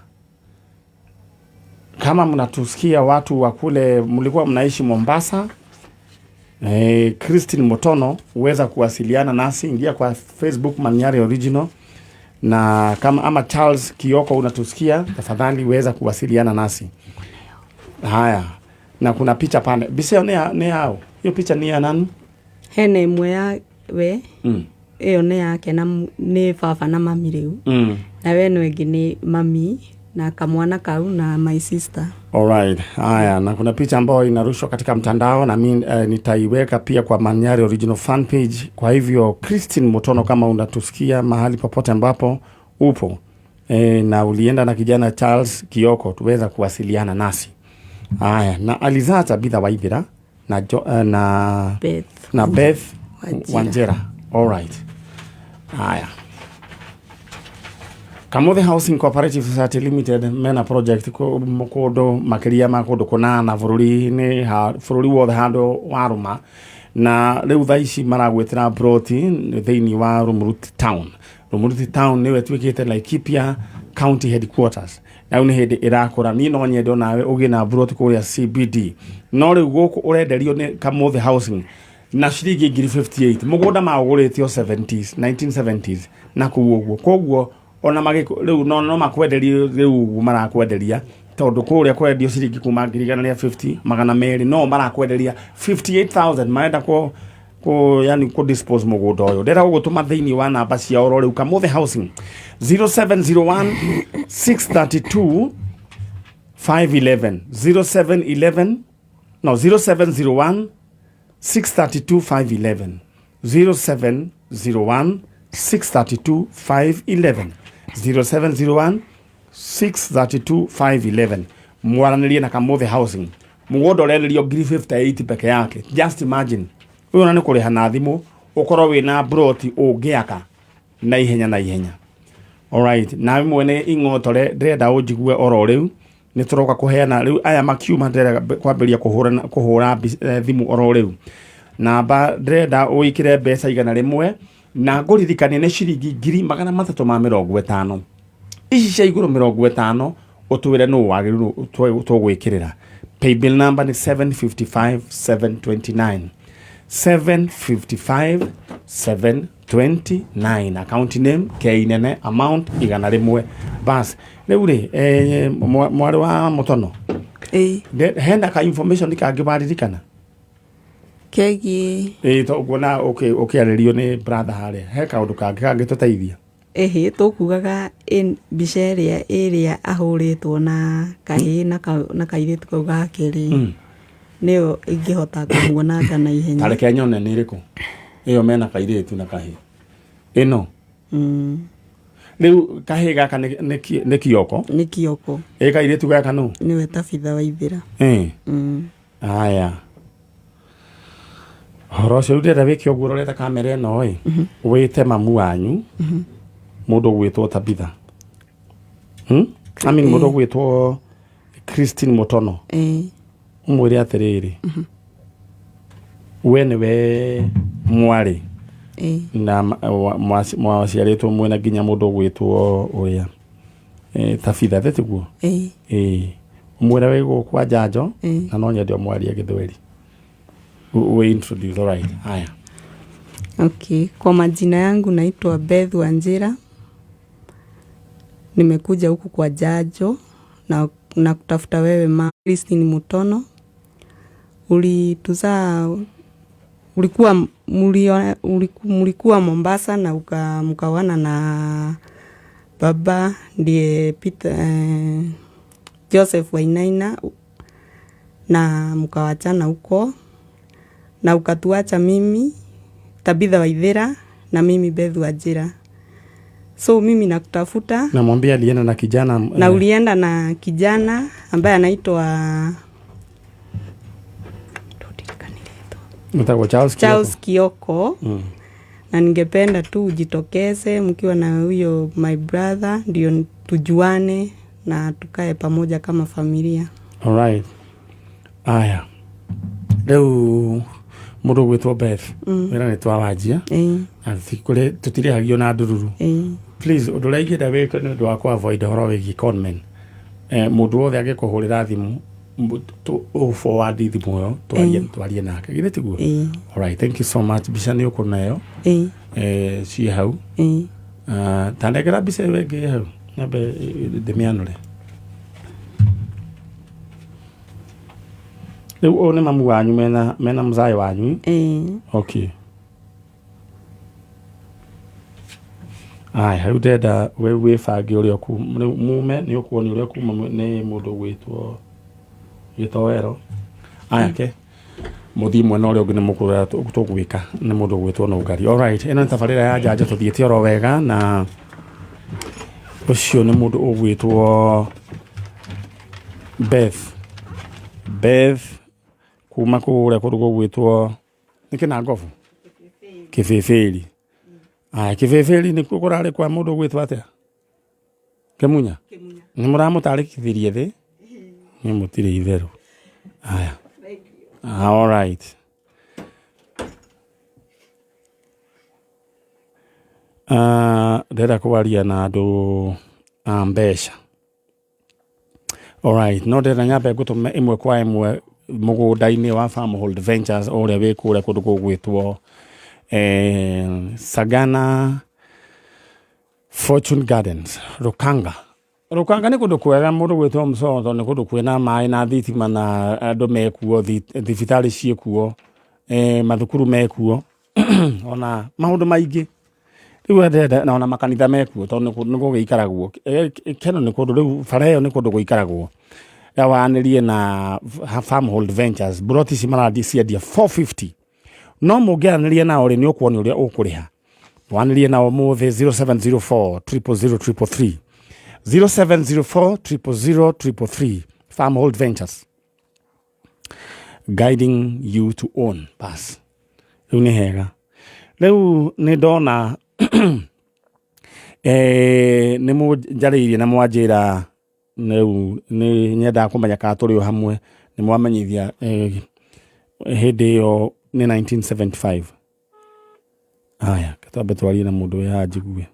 Kama mnatusikia watu wa kule mlikuwa mnaishi Mombasa, Christine Mutono, huweza kuwasiliana nasi, ingia kwa Facebook Maniari Original, na kama ama Charles Kioko unatusikia, tafadhali weza kuwasiliana nasi. Haya, na kuna picha pale. Biseo ni yao. Hiyo picha ni ya nani? Hena ĩmwe ya we. Ĩyo nĩ yake na nĩ baba na mami rĩu. Na we ĩno ĩngĩ nĩ mami na kamwana kau na my sister. Alright. Haya, na kuna picha ambayo inarushwa katika mtandao na mimi nitaiweka pia kwa Manyari Original fan page. Kwa hivyo Christine Mutono, kama unatusikia mahali popote ambapo upo na ulienda na kijana Charles Kioko, tuweza kuwasiliana nasi. Haya, na alizaa Tabitha Waithira na Beth. na Beth Wanjira. Wanjira. Alright. Haya. Kamothe Housing Cooperative Society Limited mena project kundu makiria ma kundu kunana bururi-inĩ, bururi wothe handu waruma, na riu thaa ici maragwĩtĩra ploti thĩinĩ wa Rumuruti Town. Rumuruti Town nĩyo ĩtuĩkĩte Laikipia County headquarters, na rĩu nĩ hĩndĩ ĩrakũra. Niĩ no nyende onawe ũgĩe na ploti kũrĩa CBD, no rĩu gũkũ ũrenderio nĩ Kamothe Housing na ciringi ngiri 58, mũgũnda maũgũrĩte o 70s, 1970s na kũu ũguo. Koguo Ona rĩu no makwenderie rĩu ũguo marakwenderia tondũ kũrĩa kwendio ciringi kuma 150,000 200 no marakwenderia 58,000 marenda kũ yani kũ dispose mũgũnda ũyũ. Ndĩrenda gũgũtũma thĩinĩ wa namba cia oro rĩu Kamothe Housing 0701 632 511 0711 no 0701 632 511 0701 632 511 0701 632 511 mwaranĩrie na Kamothe Housing. Mũgũnda ũrenderio 58,000 peke yake. Just imagine ũyũ ona nĩ kũrĩha na thimũ ũkorwo wĩna broti ũngĩaka na ihenya na ihenya. Alright, nawe mwene ing'otore ndĩrenda ũnjigue oro rĩu nĩ tũroka kũheana rĩu aya makiuma ndĩrenda kwambĩrĩria kũhũra thimũ oro rĩu. Namba ndĩrenda ũikĩre mbeca 100 na ngũririkanie nĩ ciringi 350,000. Ici cia igũrũ 50 ũtwĩre nũ wagĩrĩirwo tũgwĩkĩrĩra. Paybill number nĩ 755 729 755 729 account name K nene amount 100 bas. Rĩu rĩ mwarĩ wa Mũtono hena ka information kangĩ waririkana kegiĩ to kuona ũkĩarĩrio nĩ brother harĩa he kaũndũ kangĩ kangĩtũteithia? Ĩhĩ tũkugaga mbica ĩrĩa ahũrĩtwo na kahĩĩ na kairĩtu kau gake rĩ nĩyo ingĩhota kũmuonanga na ihenya. Tareke nyone nĩ ĩrĩkũ ĩyo mena kairĩtu na kahĩĩ ĩno. Rĩu kahĩĩ gaka nĩ Kioko. Nĩ Kioko. Ĩ kairĩtu gaka nũ? Nĩwe Tabitha Waithĩra. Aya horo ũcio rĩu ndĩrenda wĩke ũguo ũrorete kamera ĩno ĩ wĩte mamu wanyu mũndũ ũgwĩtwo Tabitha. I mean mũndũ ũgwĩtwo Christine Mutono. Ũmwĩre atĩrĩrĩ we nĩwe mwarĩ na mwaciarĩtwo mwena nginya mũndũ ũgwĩtwo ũrĩa Tabitha tiguo? Ũmwĩre wĩ gũkũ kwa Njanjo na no nyende ũmwarie Gĩthweri. We introduce. All right. Haya. Okay, kwa majina yangu naitwa Beth Wanjira. Nimekuja huku kwa Njanjo na kutafuta wewe ma Christine Mutono. Ulituzaa, ulikuwa Mombasa na mkawana na baba ndiye Peter Joseph Wainaina na mkawachana huko na ukatuacha mimi Tabitha Waithĩra na mimi Beth Wanjira. So mimi nakutafuta. Namwambia alienda na kijana na ulienda na kijana ambaye anaitwa Charles Kioko. Na ningependa tu ujitokeze mkiwa na huyo my brother ndio tujuane na tukae pamoja kama familia. All right. Aya. Rĩu mũndũ ũgwĩtwo Beth wĩra nĩ twawanjia na tũtirĩhagio na ndururu. Please ũndũ ũrĩa ingĩenda wĩke nĩ ũndũ wa kũ avoid ũhoro wĩgiĩ conmen. Mũndũ wothe angĩkũhũrĩra thimũ forward thimũ ĩyo twarie nake githĩ tiguo? All right, thank you so much. Mbica nĩ ũkũneo ciĩ hau. Ta nengera mbica ĩyo ĩngĩ hau nyambe ndĩmĩanũre. Rĩu ũyũ nĩ mamu wanyu mena mzae wanyu. Okay. Aya rĩu ndĩrenda we wĩbange ũrĩa mume nĩ ũkuonio ũrĩa kuma nĩ mũndũ ũgwĩtwo Gĩtoero. Aya ke mũthiĩ mwena ũrĩa ũngĩ nĩ mũkũrora tũgwĩka nĩ mũndũ ũgwĩtwo Nũngari. All right, ĩno nĩ tabarĩra ya Njanjo tũthiĩte oro wega na ũcio nĩ mũndũ ũgwĩtwo Beth kuma kũrĩa kũndũ gũgwĩtwo nĩ Kĩnangobu Kĩbĩbĩri. Aya Kĩbĩbĩri nĩkuo kũrarĩ kwa mũndũ ũgwĩtwo atĩa? Kĩmunya. Nĩ mũramũtarĩkithirie thĩ nĩ mũtirĩ itherũ. Aya. All right. Ndĩrenda kwaria na andũ a mbeca. All right, no ndĩrenda nyambe ngũtũme ĩmwe kwa ĩmwe mũgũnda-inĩ wa Farmhold Ventures ũrĩa wĩ kũrĩa kũndũ gũgwĩtwo Sagana Fortune Gardens, Rukanga. Rukanga nĩ kũndũ kwega mũndũ gwĩtwo Msoro tondũ nĩ kũndũ kwĩna maĩ na thitima na andũ mekuo, thibitarĩ ciĩkuo, mathukuru mekuo, ona maũndũ maingĩ. Rĩu ndĩrenda na ona makanitha mekuo tondũ nĩ gũgĩikaragwo. Keno nĩ kũndũ rĩu bara ĩyo nĩ kũndũ gũikaragwo. Wanĩrie na Farmhold Ventures, mburoti ici maraciendia 450. No mũngĩaranĩria nao rĩ, nĩ ũkuonio ũrĩa ũkũrĩha. Wanĩrie nao ũmũthĩ 0704 000 333. 0704 000 333. Farmhold Ventures, guiding you to own. Bas, rĩu nĩ hega. Rĩu nĩ ndona nĩ mũnjarĩirie na mwanjĩra rĩu nĩ nyendaga kũmenya kana tũrĩ o hamwe. Nĩ mwamenyithia hĩndĩ ĩyo nĩ 1975. Haya, twambe twarie na mũndũ wĩ haha njigue.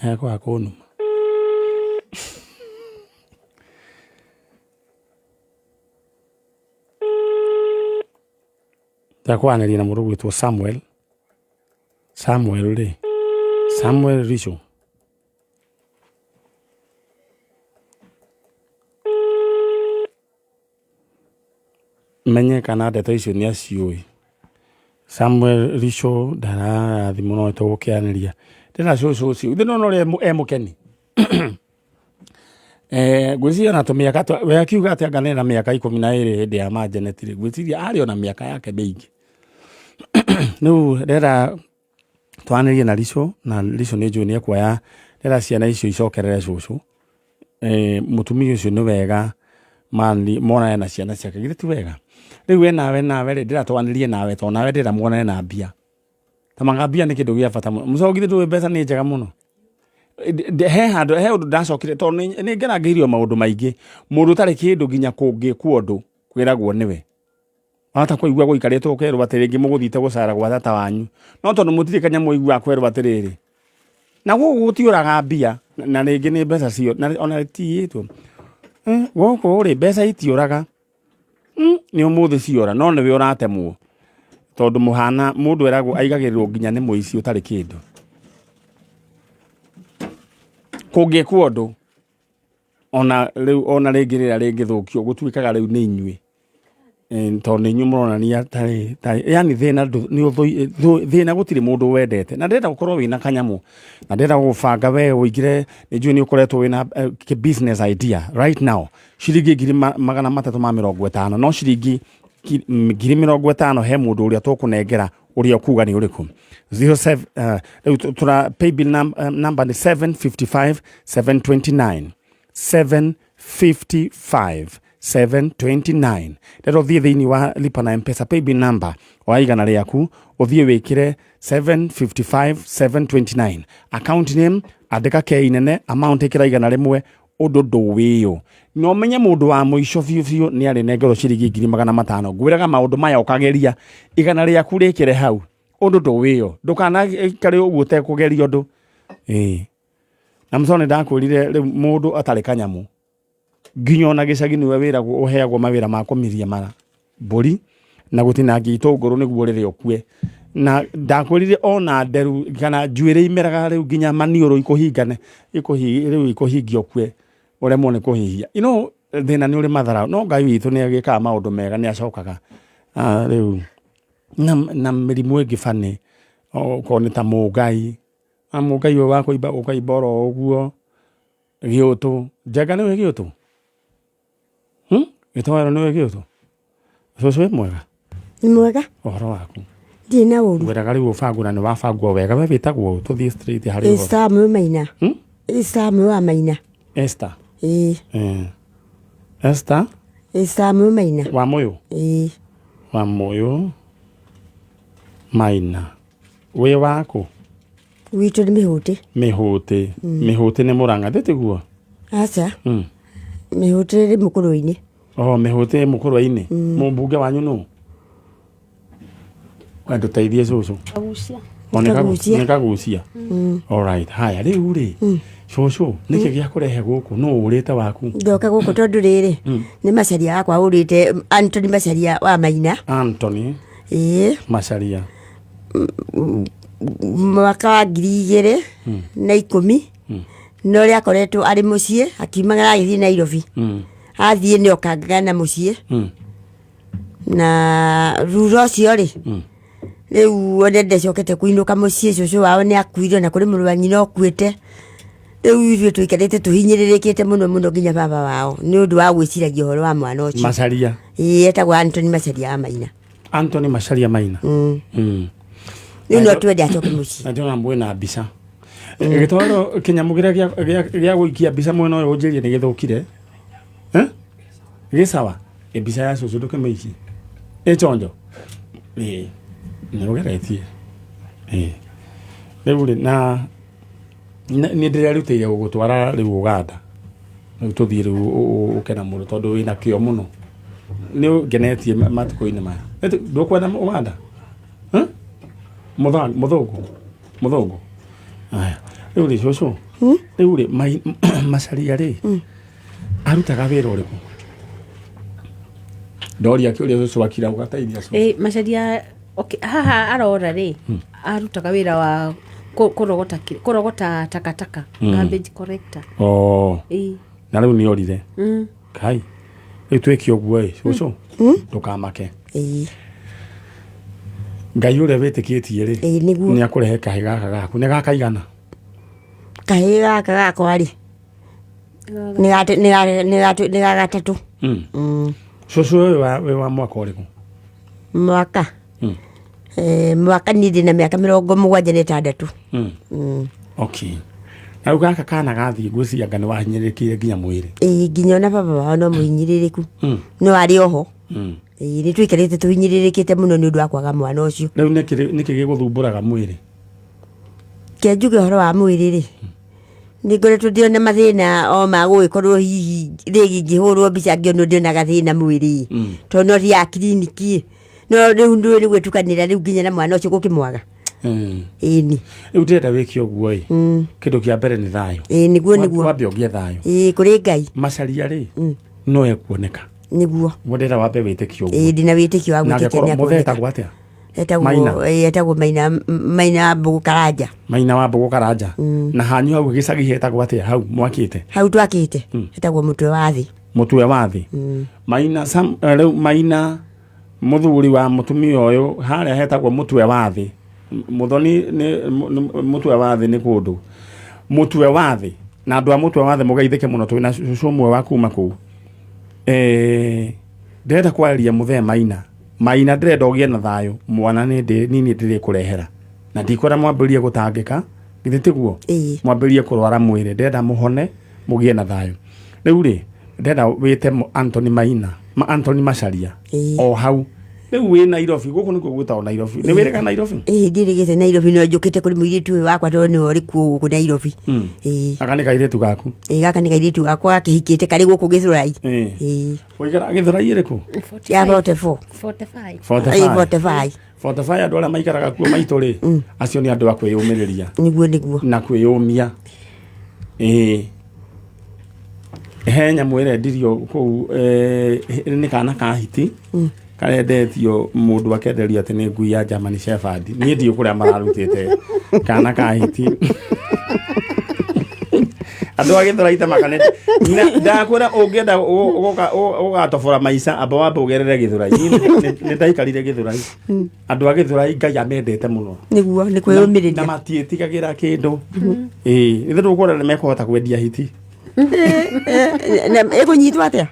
Ekwaga kũnuma. Ndakwanĩria na mũndũ ũgwĩtwo Samuel. Samuel rĩ, Samuel Richo. Menye kana ndeto icio nĩ aciũĩ. Samuel Richo ndarara thimũ no tũgũkĩaranĩria. Ndĩna cũcũ ũcio, ithe nĩwona ũrĩa e mũkeni. Ngwĩciria ona tũmĩaka we akiuga atĩ anga nĩ na mĩaka 12 hĩndĩ ya ma Janet rĩ, ngwĩciria arĩ ona mĩaka yake mĩingĩ. Rĩu ndĩrenda twaranĩrie na Richo, na Richo nĩ njũĩ nĩ ekuoya, ndĩrenda ciana icio icokerere cũcũ. Mũtumia ũcio nĩ wega monane na ciana ciake, githĩ ti wega? Rĩu we nawe rĩ, ndĩrenda twaranĩrie nawe tondũ nawe ndĩrenda muonane na mbia. Ta manga mbia nĩ kĩndũ gĩa bata mũno. Mũcogo githĩ ndũĩ mbeca nĩ njega mũno? He handũ, he ũndũ ndacokire tondũ nĩ ngerangĩirio maũndũ maingĩ. Mũndũ ũtarĩ kĩndũ nginya kũngĩkwo ũndũ kwĩragwo nĩwe. Wahota kũigua gũikarĩtwo ũkerwo atĩ rĩngĩ mũgũthiĩte gũcara gwa tata wanyu. No tondũ mũtirĩ kanyamũ ũiguaga kwerwo atĩrĩrĩ, na gũkũ gũtiũraga mbia, na rĩngĩ nĩ mbeca cio, na ona itiyĩtwo. Gũkũ rĩ, mbeca itiũraga. Nĩ ũmũthĩ ciora, no nĩwe ũratemwo. Tondũ mũhana, mũndũ eragwo aigagĩrĩrwo nginya nĩ mũici ũtarĩ kĩndũ. Kũngĩkwo ũndũ, ona rĩu ona rĩngĩ rĩrĩa rĩngĩthũkio, gũtuĩkaga rĩu nĩ inyuĩ. Tondũ nĩ inyuĩ mũronania tarĩ, yani thĩna nĩ thĩna gũtirĩ mũndũ wendete. Na ndĩrenda gũkorwo wĩna kanyamũ, na ndĩrenda gũgũbanga we ũingĩre, nĩ njũĩ nĩ ũkoretwo wĩna business idea right now. Ciringi 350,000, no ciringi 50,000 he mũndũ ũrĩa tũkũnengera ũrĩa ũkuga nĩ ũrĩkũ. Zero seven, rĩu tũra paybill number nĩ 755 729. 755 729. Rero ũthiĩ thĩinĩ wa lipa na M-Pesa paybill number wa igana rĩaku, ũthiĩ wĩkĩre 755 729. Account name andĩka K nene, amount ĩkĩra 100, ũndũ ndũwĩyo. Na ũmenye mũndũ wa mũico biũ biũ nĩ arĩnengerwo ciringi 500,000. Ngwĩraga maũndũ maya ũkageria, igana rĩaku rĩkĩre hau, ũndũ ndũwĩyo. Ndũkanaikare ũguo ũtekũgeria ũndũ. Na mũco nĩ ndakwĩrire rĩu mũndũ atarĩ kanyamũ, nginya ona gĩcagi nĩwe wĩragwo ũheagwo mawĩra ma kũmiria mara mbũri na gũtinangia itũngũrũ nĩguo rĩrĩa ũkue. Na ndakwĩrire ona nderu kana njuĩrĩ imeraga rĩu nginya maniũrũ ikũhingane, rĩu ikũhingia ũkue, ũremwo nĩ kũhihia. You know, thĩna nĩ ũrĩ mathara, no Ngai witũ nĩ agĩkaga maũndũ mega, nĩ acokaga. Rĩu na mĩrimũ ĩngĩ bani, okorwo nĩ ta mũngai, na mũngai ũyũ wa kũimba ũkaimba oro ũguo, gĩũtũ. Njenga nĩwe gĩũtũ? Gĩtoero nĩwe gĩũtũ? Cũcũ wĩ mwega? Nĩ mwega. Ũhoro waku? Ndirĩ na ũru. Ngwĩraga rĩu ũbangwo na nĩ wabangwo wega. We wĩtagwo ũũ? Tũthiĩ straight harĩ ũhoro. Esther Mũyũ Maina. Esther Mũyũ wa Maina. Esther. Ĩĩ. Esther? Esther Mũyũ Maina. Wa Mũyũ? Ĩĩ. Wa Mũyũ Maina. Wĩ waku? Witũ nĩ Mĩhũtĩ. Mĩhũtĩ. Mĩhũtĩ nĩ Mũrang'a, thĩ tiguo? Aca. Mĩhũtĩ ĩrĩ Mũkũrwe-inĩ. Oh, Mĩhũtĩ ĩ Mũkũrwe-inĩ. Mũmbunge wanyu nũ? We ndũteithie cũcũ. Kagucia. O nĩ Kagucia. Nĩ Kagucia. All right. Haya, rĩu rĩ. Cũcũ, nĩkĩ gĩa kũrehe gũkũ? Nũ ũrĩte waku? Ndoka gũkũ tondũ rĩrĩ, nĩ Macharia wakwa ũrĩte, Anthony Macharia wa Maina. Anthony Ĩĩ. Macharia. Mwaka wa 2010 no ũrĩa akoretwo arĩ mũciĩ akiumagara agĩthiĩ Nairobi. Athiĩ nĩ okangaga na mũciĩ. Na thutha ũcio rĩ, rĩu one ndecokete kũinũka mũciĩ, cũcũ wao nĩ akuire, na kũrĩ mũrũ wa nyina ũkuĩte. Rĩu ithuĩ tũikarĩte tũhinyĩrĩrĩkĩte mũno mũno nginya baba wao nĩ ũndũ wa gwĩciragia ũhoro wa mwana ũcio. Macharia. Ĩĩ, etagwo Anthony Macharia wa Maina. Anthony Macharia Maina. Rĩu no twende acoke mũciĩ. Na ndĩrona mwĩna mbica. Gĩtwaro kĩnyamũ kĩrĩa gĩa gũikia mbica mwena ũyũ ũnjĩrie nĩ gĩthũkire. Gĩ sawa? Mbica ya cũcũ ndũkĩmĩikie. Ĩ chonjo? Ĩĩ. Nĩ ũgeretie. Ĩĩ. Rĩu rĩ, na nĩ ndĩrerutĩire gũgũtwara rĩu Uganda. Rĩu tũthiĩ rĩu ũkena mũno tondũ wĩna kĩo mũno. Nĩ ũngenetie matukũ-inĩ maya. Ndũkwenda Uganda? Mũthũngũ? Mũthũngũ? Aya. Rĩu rĩ, cũcũ, rĩu rĩ, Macharia rĩ, arutaga wĩra ũrĩkũ? Ndoria kĩũria cũcũ akira ũgateithia cũcũ. Macharia, okay, haha arora rĩ, arutaga wĩra wa kũrogota takataka, garbage collector. Oh. Na rĩu nĩ orire. Kai. Rĩu twĩke ũguo ĩ, cũcũ, ndũkamake. Ngai ũrĩa wĩtĩkĩtie rĩ, nĩ akũrehe kahĩ gaka gaku. Nĩ gakaigana? Kahĩ gaka gakwa rĩ, nĩ ga gatatũ. Cũcũ ũyũ wĩ wa mwaka ũrĩkũ? Mwaka? Mwaka niĩ ndĩ na mĩaka 76. Okay. Na rĩu gaka kana gathiĩ ngwĩciria anga nĩ wahinyĩrĩrĩkire nginya mwĩrĩ. Ĩĩ, nginya ona baba wao no mũhinyĩrĩrĩku. No arĩ oho. Ĩĩ, nĩ tũikarĩte tũhinyĩrĩrĩkĩte mũno nĩ ũndũ wa kwaga mwana ũcio. Rĩu nĩkĩ gĩgũthumbũraga mwĩrĩ? Ke njuge ũhoro wa mwĩrĩ rĩ, nĩ ngoretwo ndĩona mathĩna o ma gũgĩkorwo hihi rĩngĩ ingĩhũrwo mbica ngĩonwo ndĩona gathĩna mwĩrĩ. Tondũ no thiaga kiriniki. No rĩu ndũĩ nĩ gwĩtukanĩra rĩu nginya na mwana ũcio gũkĩmwaga. Ĩni. Rĩu ndĩrenda wĩke ũguo ĩ. Kĩndũ kĩa mbere nĩ thayũ. Ĩĩ, nĩguo, nĩguo. Wambe ũgĩe thayũ. Ĩĩ, kũrĩ Ngai. Macharia rĩ, no ekuoneka. Nĩguo. Ũguo ndĩrenda wambe wĩtĩkie ũguo. Ĩĩ, ndĩna wĩtĩkio wa Na gwĩtĩkia angĩkorwo nĩ mũthee ekuoneka. etagwo atĩa? Maina. Etagwo Maina, Maina wa Mbũgũ Karanja. Maina wa Mbũgũ Karanja. Na hanyu hau gĩcagi hetagwo atĩa hau mwakĩte? Hau twakĩte hetagwo Mũtwe wa Thĩ. Mũtwe wa Thĩ. Maina Sam, rĩu Maina mũthuri wa mũtumia ũyũ harĩa hetagwo Mũtwe wa Thĩ. Mũthoni nĩ Mũtwe wa Thĩ nĩ kũndũ. Mũtwe wa Thĩ. Na andũ a Mũtwe wa Thĩ mũgeithĩke mũno twĩna cũcũ ũmwe wa kuma kũu. Ndĩrenda kwarĩria mũthee Maina. Maina ndĩrenda ũgĩe na thayũ, mwana nĩ nini ndĩrĩkũrehera. Na ndikwenda mwambĩrĩrie gũtangĩka, githĩ tiguo? Mwambĩrĩrie kũrwara mwĩrĩ, ndĩrenda mũhone, mũgĩe na thayũ. Rĩu rĩ, ndĩrenda wĩte Anthony Maina, Anthony Macharia, o hau. Rĩu wĩ Nairobi, gũkũ nĩkuo gwĩtagwo Nairobi. Nĩ wĩrĩga Nairobi? Ĩĩ, ndirĩgĩte Nairobi, no njũkĩte kũrĩ mũirĩtu ũyũ wakwa tondũ nĩwe ũrĩ kuo gũkũ Nairobi. Ĩĩ. Gaka nĩ kairĩtu gaku? Ĩĩ, gaka nĩ kairĩtu gakwa gakĩhikĩte karĩ gũkũ Gĩthũrai. Ĩĩ. Ũikaraga Gĩthũrai ĩrĩkũ? Ya 44. 45. 45. Ĩĩ, 45. 45 andũ arĩa maikaraga kuo maitũ rĩ, acio nĩ andũ a kwĩyũmĩrĩria. Nĩguo, nĩguo. Na kwĩyũmia. Ĩĩ. He nyamũ ĩrendirio kũu, nĩ kana ka hiti. Karendetio mũndũ akenderio atĩ nĩ ngui ya German Shepherd. Niĩ ndiũ kũrĩa mararutĩte kana ka hiti. Andũ a Gĩthũrai ta makanete. Ndakwĩra ũngĩenda ũgatobora maica, amba wambe ũgerere Gĩthũrai. Niĩ nĩ ndaikarire Gĩthũrai. Andũ a Gĩthũrai Ngai amendete mũno. Nĩguo, nĩ kwĩyũmĩrĩria. Na matiĩtigagĩra kĩndũ. Ĩĩ, ithuĩ tũkuona nĩ mekũhota kwendia hiti. Na ĩkũnyitwo atĩa?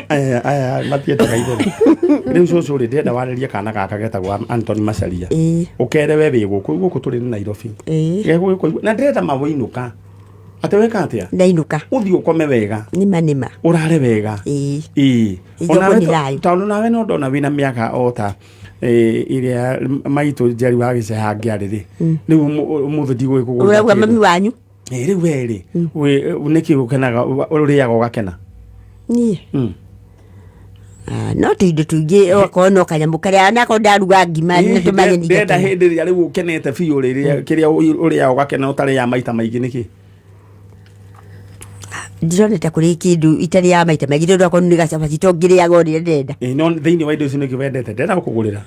Aya, aya, matiĩtaga itherũ. Rĩu cũcũ rĩ, ndĩrenda warĩrie kana gaka getagwo Anthony Macharia. Ũkere we wĩ gũkũ, gũkũ tũrĩ nĩ Nairobi. Gegũgĩkũigua. Na ndĩrenda mawĩinũka. Atĩ weka atĩa? Ndainũka. Ũthiĩ ũkome wega. Nĩma, nĩma. Ũrare wega. Ĩĩ. Ĩĩ, Onawe nĩ thayũ. tondũ nawe no ndona wĩna mĩaka o ta, ĩrĩa maitũ Njeri wa Gĩceha angĩarĩ rĩ. Rĩu ũmũthĩ ndigũgĩkũgũrĩra Ũrauga kĩndũ. mami wanyu? Ĩĩ, rĩu we rĩ, nĩkĩ ũkenaga, ũrĩaga ũgakena? Niĩ? Ah, no tũindo tũingĩ okorwo no kanyamũ karĩa onakorwo ndaruga ngima nĩ tũmanyeni ndĩrenda hĩndĩ ĩrĩa rĩu ũkenete biũ rĩrĩa kĩrĩa ũrĩaga ũgakena ũtarĩaga maita maingĩ nĩkĩ ndironete kũrĩ kĩndũ itarĩ ya maita maingĩ tondũ akorwo nĩ gacabaci to ngĩrĩaga ũrĩa ndĩrenda. Ĩ, no thĩinĩ wa indo icio nĩkĩ wendete ndĩrenda gũkũgũrĩra.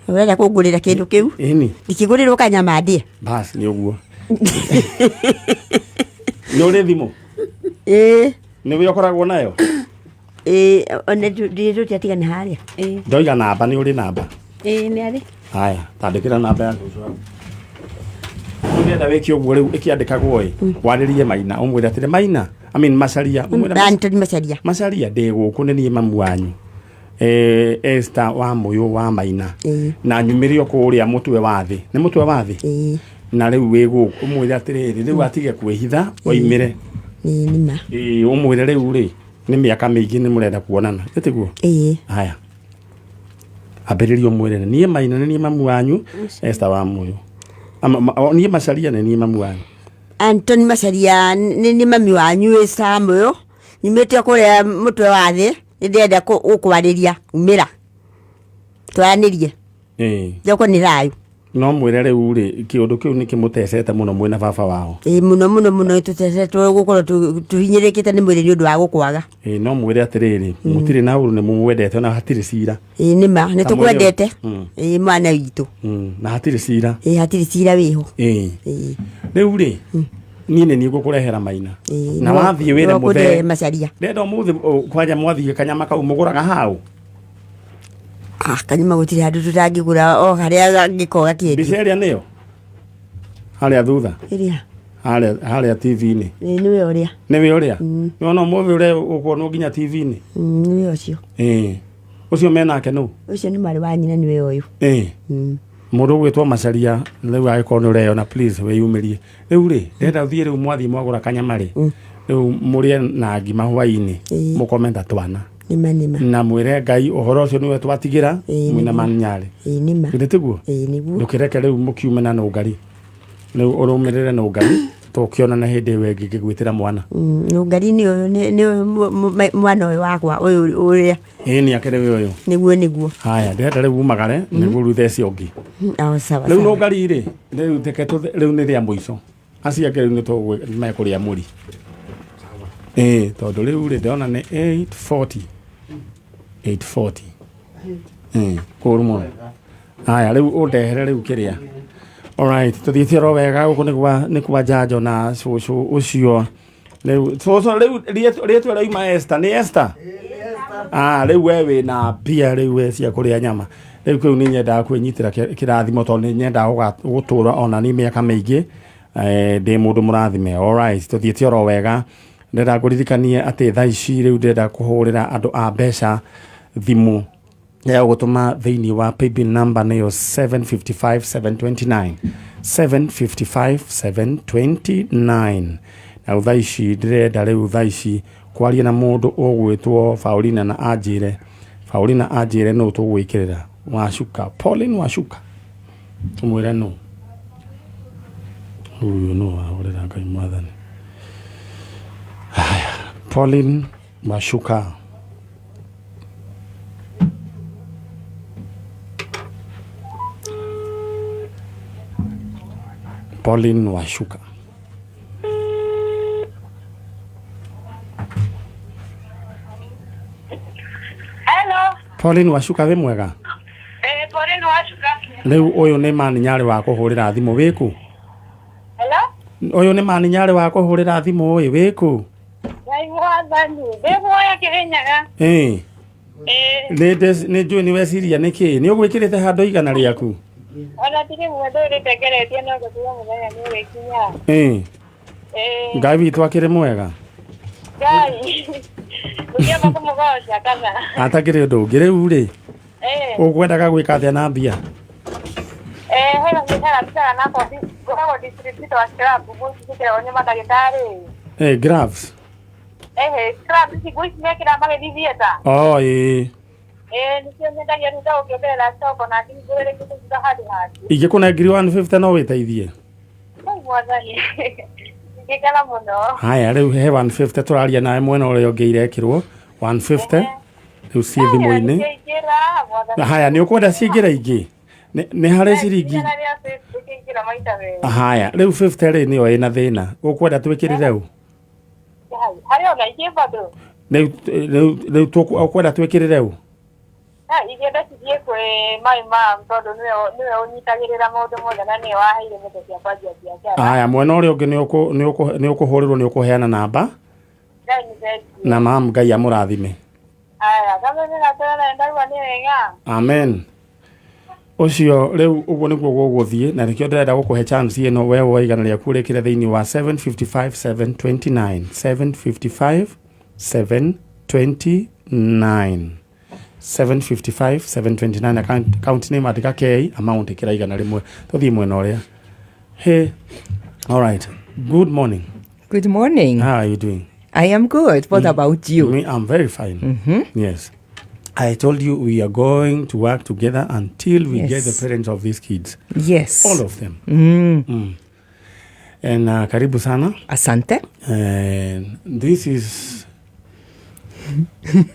Ũrenda kũngũrĩra kĩndũ kĩu? Ĩni. Ndikĩgũrĩrwo kanyama ndĩe. Bas nĩ ũguo. Nĩ ũrĩ thimũ? Ĩĩ. Nĩwe ũkoragwo nayo? Ĩĩ, ona ndĩrĩtũtiatigana harĩa. Ndoiga namba, nĩ ũrĩ namba? Ĩĩ, nĩ arĩ. Haya, tandĩkĩra namba ya cũcũ waku. Ũngĩenda wĩke ũguo rĩu ĩkĩandĩkagwo ĩ, warĩrie Maina, ũmwĩre atĩrĩ Maina, I mean Macaria, ũmwĩre Anthony Macaria. Macaria ndĩ gũkũ nĩ niĩ mamu wanyu. Esther wa Mũyũ wa Maina. Na nyumĩre o kũrĩa mũtwe wa thĩ. Nĩ mũtwe wa thĩ? Na rĩu wĩ gũkũ, ũmwĩre atĩrĩrĩ, rĩu atige kwĩhitha, oimĩre. Ĩĩ nĩma. Ĩĩ, ũmwĩre rĩu rĩ, nĩ mĩaka mĩingĩ nĩ mũrenda kuonana. Ĩ tiguo? Ĩĩ. Haya. Ambĩrĩria ũmwĩre niĩ Maina nĩ niĩ mamu wanyu Esther wa Mũyũ. Niĩ Macaria nĩ niĩ mamu wanyu. Anthony Macaria nĩ niĩ mami wanyu Esther Mũyũ. Nyumĩte kũrĩa mũtwe wa thĩ, nĩ ndĩrenda gũkwarĩria, umĩra. Twaranĩrie. Ĩĩ. Njoko nĩ thayũ. No mwĩre rĩu rĩ, kĩũndũ kĩu nĩ kĩmũtecete mũno mwĩna baba wao. Ĩĩ mũno mũno mũno tũtecetwo gũkorwo tũhinyĩrĩkĩte nĩ mwĩrĩ nĩ ũndũ wa gũkwaga. Ĩĩ no mwĩre atĩrĩrĩ, mũtirĩ na ũru nĩ mũmwendete ona hatirĩ cira. Ĩĩ nĩ ma, nĩ Ta mwĩre ũũ. tũkwendete. Ĩĩ mwana witũ. Na hatirĩ cira. Ĩĩ hatirĩ cira wĩho. Ĩĩ. Ĩĩ. Rĩu rĩ, niĩ nĩ niĩ ngũkũrehera Maina. Ĩĩ, Na wathiĩ wĩre no mũthee. kũndehe Macaria. Ndĩrenda ũmũthĩ kwanja mwathiĩ kanyama kau mũgũraga hau. Ah, kanyama gũtirĩ handũ tũtangĩgũra o harĩa gangĩkorwo gakĩendio. Mbica ĩrĩa nĩyo? Harĩa thutha? Ĩrĩa? Harĩa, harĩa TV-inĩ. Ĩĩ, nĩwe ũrĩa. Nĩwe ũrĩa? Nĩwona ũmũthĩ ũrĩa ũkuonwo nginya TV-inĩ? Nĩwe ũcio. Ĩĩ. Ũcio menake nũ? Ũcio nĩ mwarĩ wa nyina nĩwe ũyũ. Ĩĩ. Mũndũ ũgwĩtwo Macaria rĩu angĩkorwo nĩ ũreyona please wĩyumĩrie. Rĩu rĩ, ndĩrenda ũthiĩ rĩu mwathiĩ mwagũra kanyama rĩ, rĩu mũrĩe na ngima hwaĩ-inĩ, mũkome ta twana. Nĩma nĩma. Na mwĩre Ngai ũhoro ũcio nĩwe twatigĩra mwĩna manyarĩ. Ĩĩ nĩma. Githĩ tiguo? Ĩĩ nĩguo. Ndũkĩreke rĩu mũkiume na nũngari. Rĩu ũrũmĩrĩre nũngari tũkĩonana hĩndĩ ĩyo ĩngĩ ngĩgwĩtĩra mwana. Nũngari nĩ ũyũ nĩ ũyũ mwana ũyũ wakwa ũyũ ũrĩa. Ĩĩ nĩ akĩrĩ we ũyũ. Nĩguo nĩguo. Haya, ndĩrenda rĩu umagare nĩguo rĩu thece ũngĩ. Sawa Rĩu nũngari rĩ, rĩu reke rĩu nĩ rĩa mũico. Acio angĩ rĩu nĩ mekũrĩa mũri. Ĩĩ, tondũ rĩu rĩ ndĩrona nĩ 8:40. 8:40. Ĩĩ, kũru mũno. Haya, rĩu ũndehere rĩu kĩrĩa. Alright, tũthiĩte oro wega gũkũ nĩ kwa njanjo na cũcũ ũcio. Rĩu cũcũ rĩu rĩtwa rĩauma Esther, nĩ Esther? Ah, rĩu we wĩna mbia rĩu we cia kũrĩa nyama. Rĩu kĩu nĩ nyendaga kwĩnyitĩra kĩrathimo tondũ nĩ nyendaga gũtũra ona niĩ mĩaka mĩingĩ ndĩ mũndũ mũrathime. Alright, tũthiĩte oro wega. Ndĩrenda ngũririkanie atĩ thaa ici rĩu ndĩrenda kũhũrĩra andũ a mbeca thimũ ya gũtũma thĩinĩ wa paybill number nĩyo 755729. 755729. Na thaa ici ndĩrenda rĩu thaa ici kwaria na mũndũ ũgwĩtwo Paulina na anjĩre Paulina anjĩre nũ tũgwĩkĩrĩra Wacuka Pauline Wacuka tũmwĩre nũ ũyũ nũ wahũrĩra Ngai mwathani. Haya, Pauline Wacuka. Pauline Wacuka. Hello. Pauline Wacuka wĩ mwega? Pauline Wacuka. Rĩu ũyũ nĩ mani nyarĩ wa kũhũrĩra thimũ wĩkũ? Hello. Ũyũ nĩ mani nyarĩ wa kũhũrĩra thimũ ĩ wĩkũ? Ngai mwathani. Ndĩ muoyo Kĩrĩnyaga. Ĩĩ. Nĩ njũĩ nĩ weciria nĩkĩ? Nĩ ũgwĩkĩrĩte handũ igana rĩaku? Ona ti rĩmwe ndũrĩte ngeretie no gũtiga mũthenya nĩ ũrĩkinyaga. Ĩĩ. Ngai witũ akĩrĩ mwega? Ngai. Ũngĩamba kũmũgoca kana? Atakĩrĩ ũndũ ũngĩ rĩu rĩ. Ũkwendaga gwĩka atĩa na mbia? Hena biacara ndutaga na ngoragwo distributor wa scrub, nguo ici ciĩkĩragwo nĩ mandagĩtarĩ. Gloves? Scrub ici nguo ici mekĩraga magĩthiĩ theatre. Oh, ĩĩ. Nĩcio nyendagia rĩu ndagũkĩongerera stock na ndihingũrĩre kĩndũ thutha handũ hangĩ. Ingĩkũne ngiri 150 no wĩteithie? Ngai mwathani. Ingĩkena mũno. Haya, rĩu he 150 tũraria nawe mwena ũrĩa ũngĩ irekĩrwo 150. Rĩu ciĩ thimũ-inĩ. Nĩciaingĩra, mwathani. Haya, nĩ ũkwenda ciingĩra ingĩ? Nĩ harĩ ciringi. Igana rĩa 50 kĩingĩra maita merĩ. Haya, rĩu 50 rĩ nĩyo ĩna thĩna. Ũkwenda twĩkĩrĩre ũ? Harĩ ona ingĩ bado. Rĩu ũkwenda twĩkĩrĩre ũ? Ingĩenda cithiĩ kwĩ my mom tondũ nĩwe ũnyitagĩrĩra maũndũ mothe na nĩwe waheire mbeca cia kwanjia biacara. Haya, mwena ũrĩa ũngĩ nĩ ũkũhũrĩrwo, nĩ ũkũheana namba. Ngai nĩ thengiũ. Na mam, Ngai amũrathime. Haya, kameme gatwena ndaigua nĩ wega. Amen. Ũcio rĩu ũguo nĩguo gũgũthiĩ, na nĩkĩo ndĩrenda gũkũhe chance ĩno we woe igana rĩaku rĩkĩre thĩinĩ wa 755 729, 755 729, 755 729. Account name andĩka K, amount ĩkĩra 100. Tũthiĩ mwena ũrĩa. Hey, all right, good morning. Good morning. How are you doing? I am good. What about you? Me, I'm very fine. Yes. I told you we are going to work together until we get the parents of these kids. All of them. And karibu sana. Asante. And this is...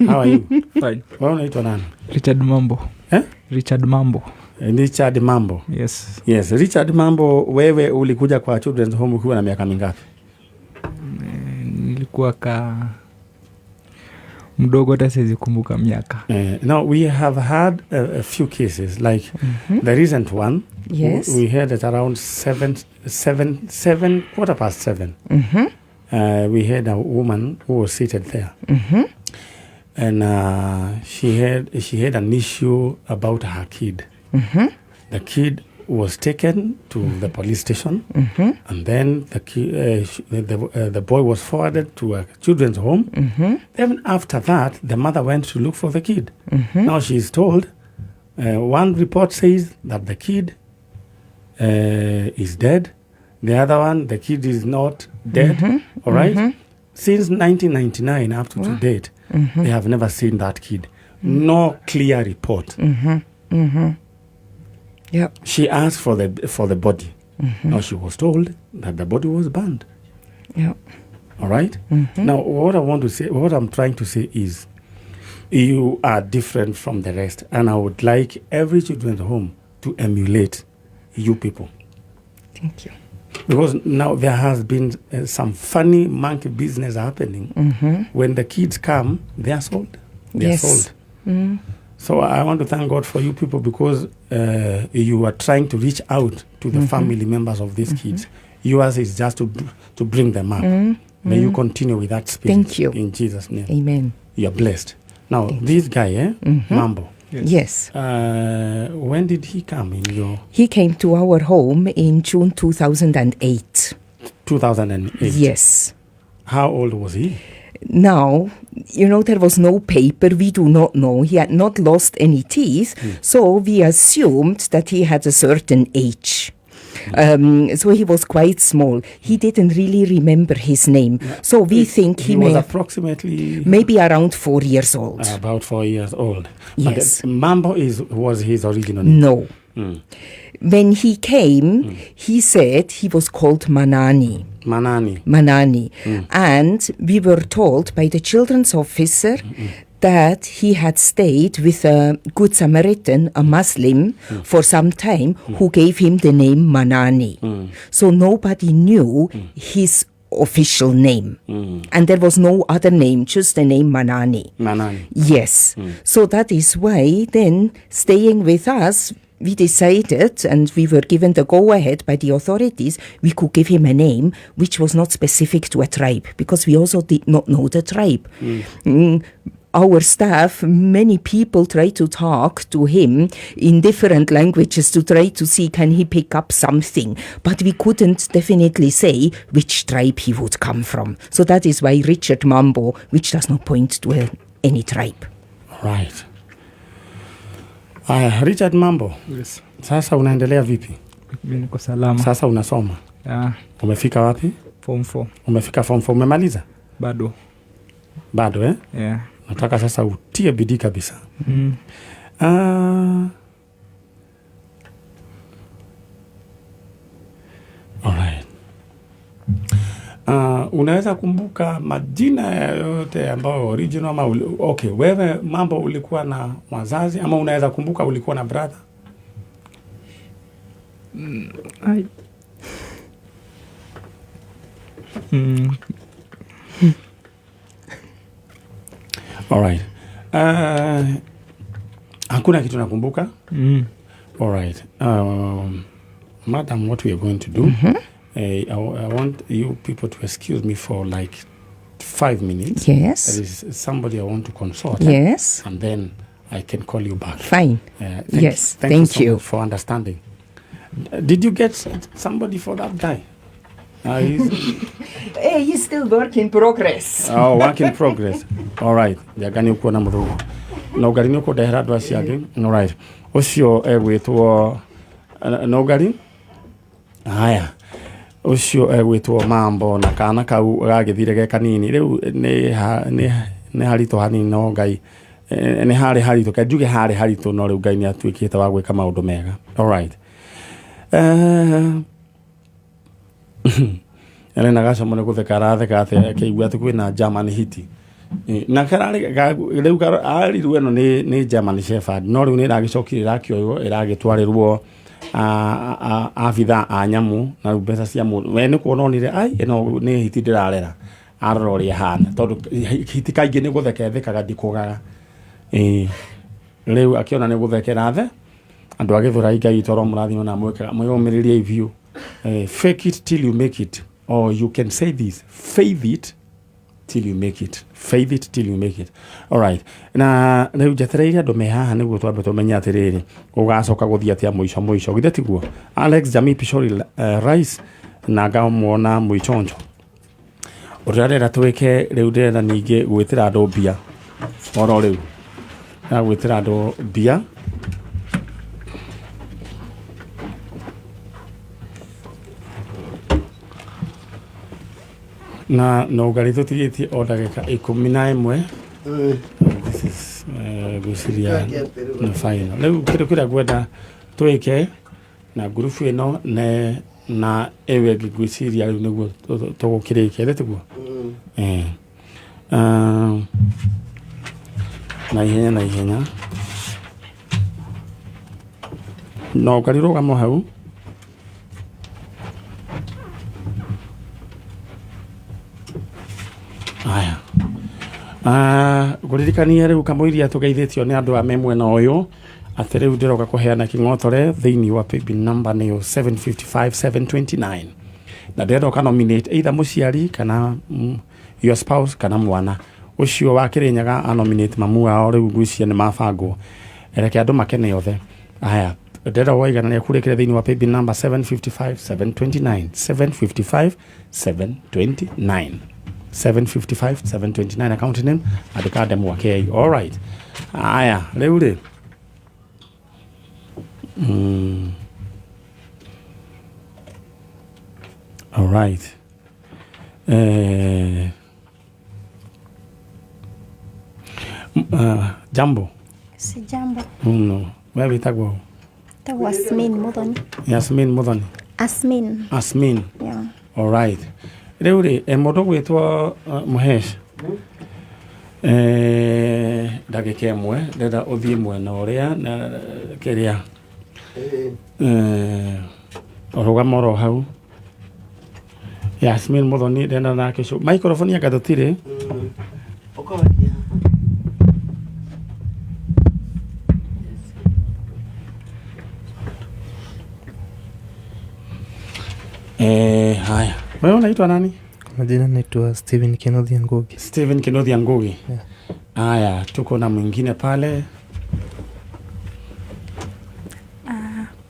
How are you? Fine. Wewe unaitwa nani? Richard Mambo. Eh? Richard Mambo. Richard Mambo. Yes. Yes, Richard Mambo, wewe ulikuja kwa Children's Home ukiwa na miaka mingapi? Nilikuwa ka mdogo, hata siwezi kumbuka miaka. Now we have had a few cases like the recent one. We had at around 7:15. We had a woman who was seated there, and she had an issue about her kid. The kid was taken to the police station, and then the boy was forwarded to a children's home. Then after that, the mother went to look for the kid. Now she is told, one report says that the kid is dead. The other one, the kid is not dead. All right? Since 1999 up to date, they have never seen that kid. No clear report. Yep. She asked for the body. Now she was told that the body was burned. Yep. All right? Now, what I want to say, what I'm trying to say is, you are different from the rest, and I would like every children's home to emulate you people. Thank you. Because now there has been some funny monkey business happening. When the kids come, they are sold. They are sold. So I want to thank God for you people, because you are trying to reach out to the family members of these kids. Yours is just to bring them up. May you continue with that spirit. Thank you. In Jesus' name. Amen. You are blessed. Now, this guy, Mambo. Yes. When did he come in your... He came to our home in June 2008. 2008? Yes. How old was he? Now, you know, there was no paper. We do not know. He had not lost any teeth. So we assumed that he had a certain age. So he was quite small. He didn't really remember his name. So we think he was approximately... Maybe around 4 years old. About 4 years old. Yes. But Mambo was his original name? No. When he came, he said he was called Manani. Manani. Manani. And we were told by the children's officer that he had stayed with a Good Samaritan, a Muslim, for some time, who gave him the name Manani. So nobody knew his official name. And there was no other name, just the name Manani. Manani. Yes. So that is why then, staying with us, we decided, and we were given the go-ahead by the authorities, we could give him a name which was not specific to a tribe, because we also did not know the tribe. Our staff, many people tried to talk to him in different languages to try to see can he pick up something, but we couldn't definitely say which tribe he would come from. So that is why Richard Mambo, which does not point to any tribe. Right. Richard Mambo. Yes. Sasa unaendelea vipi? Mimi niko salama. Sasa unasoma? Yeah. Umefika wapi? Form 4. Umefika form 4, umemaliza? Bado. Bado, eh? Yeah. Nataka sasa utie bidii kabisa. All right. Unaweza kumbuka majina yote ambayo original ama okay, wewe mambo ulikuwa na wazazi ama unaweza kumbuka ulikuwa na brother? All right. Hakuna kitu nakumbuka? All right. Madam, what we are going to do, I want you people to excuse me for like 5 minutes. Yes. There is somebody I want to consult. Yes. And then I can call you back. Fine. Yes. Thank you for understanding. Did you get somebody for that guy? He's still work in progress. Oh, work in progress. All right. Jagani uko na muthugu. Na ugari ni ukundehera andu acio angi. All right. Ucio egwitwo na ugari. Haya. Ucio egwitwo mambo na kana kau gagithire ge kanini. Riu ni haritũ hanini no Ngai ni hari haritũ ke njuge hari haritũ no riu Ngai ni atuikite wa gwika maundu mega. All right. Elena gacomo nĩ gũtheka aratheka atĩ akĩigua atĩ kwĩna German hiti na kararĩ rĩu arirwo ĩno nĩ German Shepherd no rĩu nĩ ĩragĩcokire ĩrakĩoywo ĩragĩtwarĩrwo abithaa a nyamũ na rĩu mbeca cia mũndũ we nĩ kuona onire ai ĩno nĩ hiti ndĩrarera arora ũrĩa ĩhana tondũ hiti kaingĩ nĩ gũtheka ĩthekaga ndikũgaga rĩu akĩona nĩ gũthekera the andũ a Gĩthũrai Ngai witũ aromũrathima na mwĩyũmĩrĩrie biũ. Fake it till you make it, or you can say this, faith it till you make it. Faith it till you make it. All right. Na rĩu njetereire andũ me haha nĩguo twambe tũmenye atĩrĩrĩ gũgacoka gũthiĩ atĩa mũico mũico githĩ tiguo. Alex Jamii Pishori Rice na ngamuona mũichonjo ũrĩa ndĩrenda twĩke rĩu ndĩrenda ningĩ gwĩtĩra andũ mbia oro rĩu na gwĩtĩra andũ mbia. Na no gari tũtigĩtie o ndagĩka 11. This is gwĩciria na final. Rĩu kĩndũ kĩrĩa ngwenda twĩke na ngurubu ĩno ne na ĩyo ĩngĩ ngwĩciria rĩu nĩguo tũgũkĩrĩkia ĩthĩ tiguo. Na ihenya na ihenya no gari rũgamo hau. Aya. Ngũririkania rĩu kamũiria tũgeithĩtio nĩ andũ a me mwena ũyũ atĩ rĩu ndĩroka kũheana kĩng'otore thĩinĩ wa paybill number nĩyo 755729 na ndĩrenda ũka nominate either mũciari kana your spouse kana mwana ũcio wa Kĩrĩnyaga a nominate mamu wao rĩu ngwĩciria nĩ mabangwo reke andũ makene othe. Aya ndĩrenda waiganania kũrĩkĩre thĩinĩ wa paybill number 755729 755729 755 729 account name andĩka ndemwa K. All right. Aya rĩu rĩ all right. Jambo. Si jambo. No. Wewe witagwo? Tagwo Asmin Muthoni. Yasmin Muthoni. Asmin. Asmin. Yeah. All right. Rĩu rĩ mũndũ gwĩtwo Mũhesh ndagĩka ĩmwe ndĩrenda ũthiĩ mwena ũrĩa na kĩrĩa ũrũgama oro hau. Yasmin Muthoni ndĩrenda nake microphone anga tũtirĩ. Haya. Wewe unaitwa nani? Majina naitwa Steven Kenothia Ngugi. Steven Kenothia Ngugi. Yeah. Haya, tuko na mwingine pale.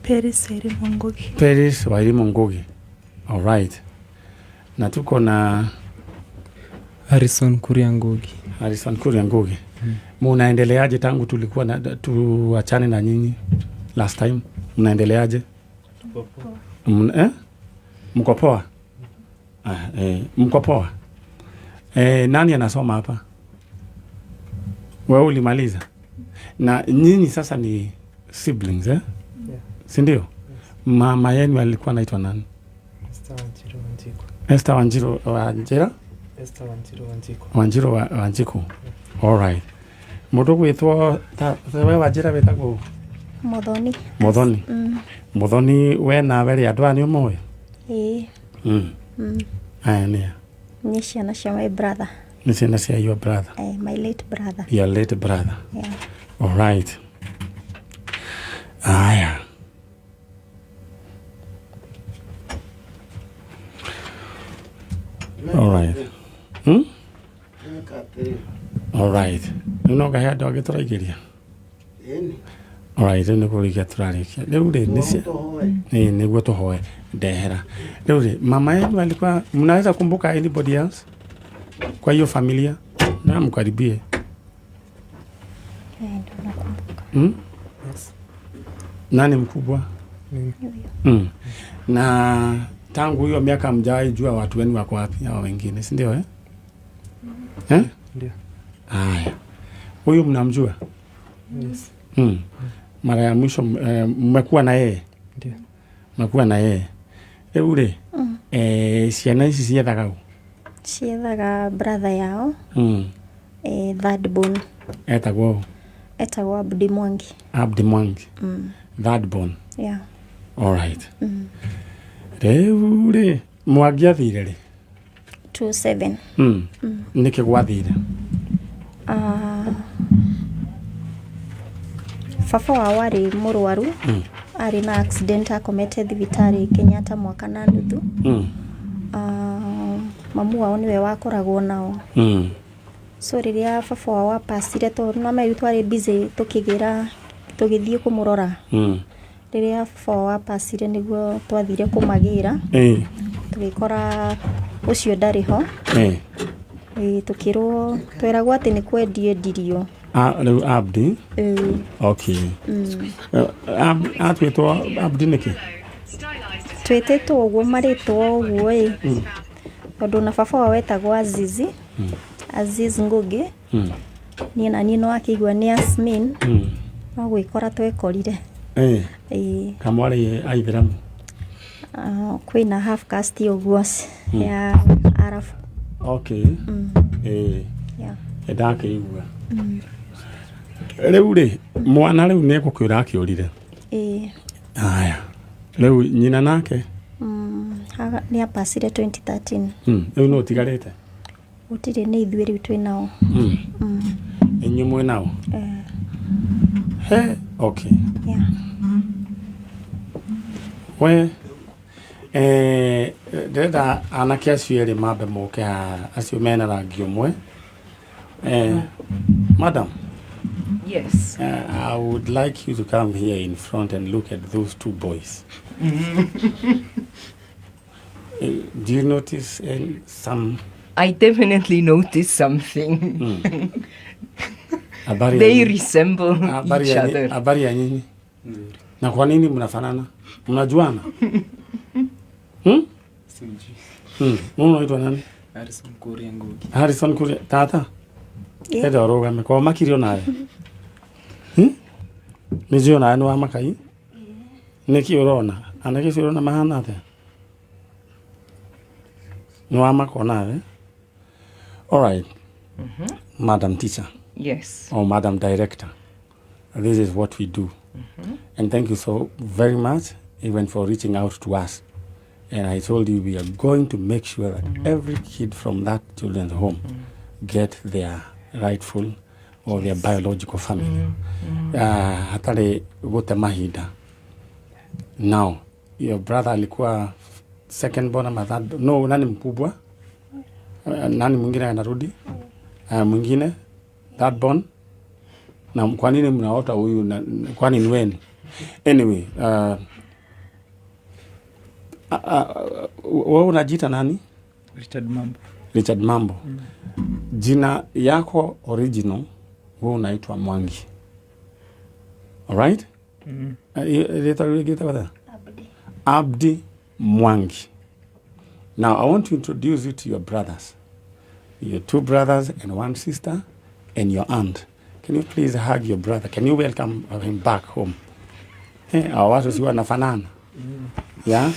Paris Wairimu Ngugi. Paris Wairimu Ngugi. All right. Na tuko na Harrison Kuria Ngugi. Harrison Kuria Ngugi. Munaendeleaje tangu tulikuwa na tuachane na nyinyi last time? Mnaendeleaje? Mko poa? Mko poa? Nani anasoma hapa? Wewe ulimaliza? Na nyinyi sasa ni siblings, eh? Yeah. Si ndio? Mama yenu alikuwa anaitwa nani? Mr. Wanjiru Wanjiku. Esther Wanjiru Wanjira? Esther Wanjiru Wanjiku. Wanjiru Wanjiku. All right. Mũndũ gwĩtwo ta we Wanjira wĩtagwo Muthoni. Muthoni. Muthoni we nawe rĩ andũ aya nĩ ũmoĩ? Ĩĩ. Aya nĩ a? Nĩ ciana cia my brother. Nĩ ciana cia your brother. My late brother. Your late brother. Yeah. All right. Aya. All right. All right. Rĩu no ngahe andũ angĩ tũraingĩria. All right, rĩu nĩ kũrĩkia tũrarĩkia. Rĩu rĩ nĩ nĩguo tũhoe ndehera. Rĩu rĩ mama yenu alikuwa, mnaweza kumbuka anybody else kwa hiyo familia? Na mkaribie. Yes. Nani mkubwa? Mimi. Na tangu hiyo miaka mjai jua watu wenu wako wapi hao wengine, si ndio eh? Ndio. Haya. Huyu mnamjua? Yes. Mara ya mwisho mmekuwa na yeye? Ndio. Mmekuwa na yeye. Rĩu rĩ, ciana ici ciethaga ũ? Ciethaga brother yao. Third born. Etagwo ũ? Etagwo Abdi Mwangi. Abdi Mwangi. Third born. Yeah. All right. Rĩu rĩ, Mwangi athire rĩ? 27. Nĩkĩ gwathire? Baba wao arĩ mũrwaru. Arĩ na accident akomete thibitarĩ Kenyatta mwaka na nuthu. Mamu wao nĩwe wakoragwo nao. So rĩrĩa baba wao apacire tondũ no merĩ twarĩ busy tũkĩgĩra tũgĩthiĩ kũmũrora. Rĩrĩa baba wao apacire nĩguo twathire kũmagĩra. Tũgĩkora ũcio ndarĩ ho. Tũkĩrwo tweragwo atĩ nĩ kwendia endirio. Rĩu Abdi? Okay. Atwĩtwo Abdi nĩkĩ? Twĩtĩtwo ũguo marĩtwo ũguo ĩ. Tondũ na baba wao etagwo Azizi. Aziz Ngugi. Niĩ na niĩ no akĩigua nĩ Asmin. No gwĩkora twekorire. Kamwarĩ aithĩramu? Kwĩna half caste ũguo ya Arabu. Okay. Yeah. Ndakĩigua. Rĩu rĩ mwana rĩu nĩ egũkĩũra akĩũrire. Aya. Rĩu nyina nake? Nĩ apacire 2013. Rĩu no ũtigarĩte? Gũtirĩ, nĩ ithuĩ rĩu twĩ nao. Inyuĩ mwĩ nao? He, okay. Yeah. We ndĩrenda anake acio erĩ mambe moke haha, acio mena rangi ũmwe. Madam. Yes. I would like you to come here in front and look at those two boys. Do you notice some? I definitely noticed something. They resemble each other. Habari ya nyinyi? Na kwa nini mnafanana? Mnajuana? Sijui. Unaitwa nani? Harrison Kuria Ngugi. Harrison Kuria. Tata? Enda ũrũgame kwa makirio nawe. Nĩ njũĩ onawe nĩ wa makai? Nĩkĩ ũrona? Anake acio ũrona mahana atĩa? Nĩ wa maka onawe? All right. Madam teacher. Yes. Or Madam Director. This is what we do. And thank you so very much even for reaching out to us. And I told you we are going to make sure that every kid from that children's home get their rightful or their biological family. Hatarĩ gũte mahinda. Now, your brother alikuwa second born ama third? No, nani mkubwa? Nani mwingine anarudi? Mwingine third born? Na kwa nini mnaota huyu? Kwani ni wenu? Anyway, wewe unajiita nani? Richard Mambo. Richard Mambo. Jina yako original wewe unaitwa Mwangi. All right? Abdi. Abdi Mwangi. Now I want to introduce you to your brothers. Your two brothers and one sister and your aunt. Can you please hug your brother? Can you welcome him back home? Hawa watu si wanafanana. Yeah?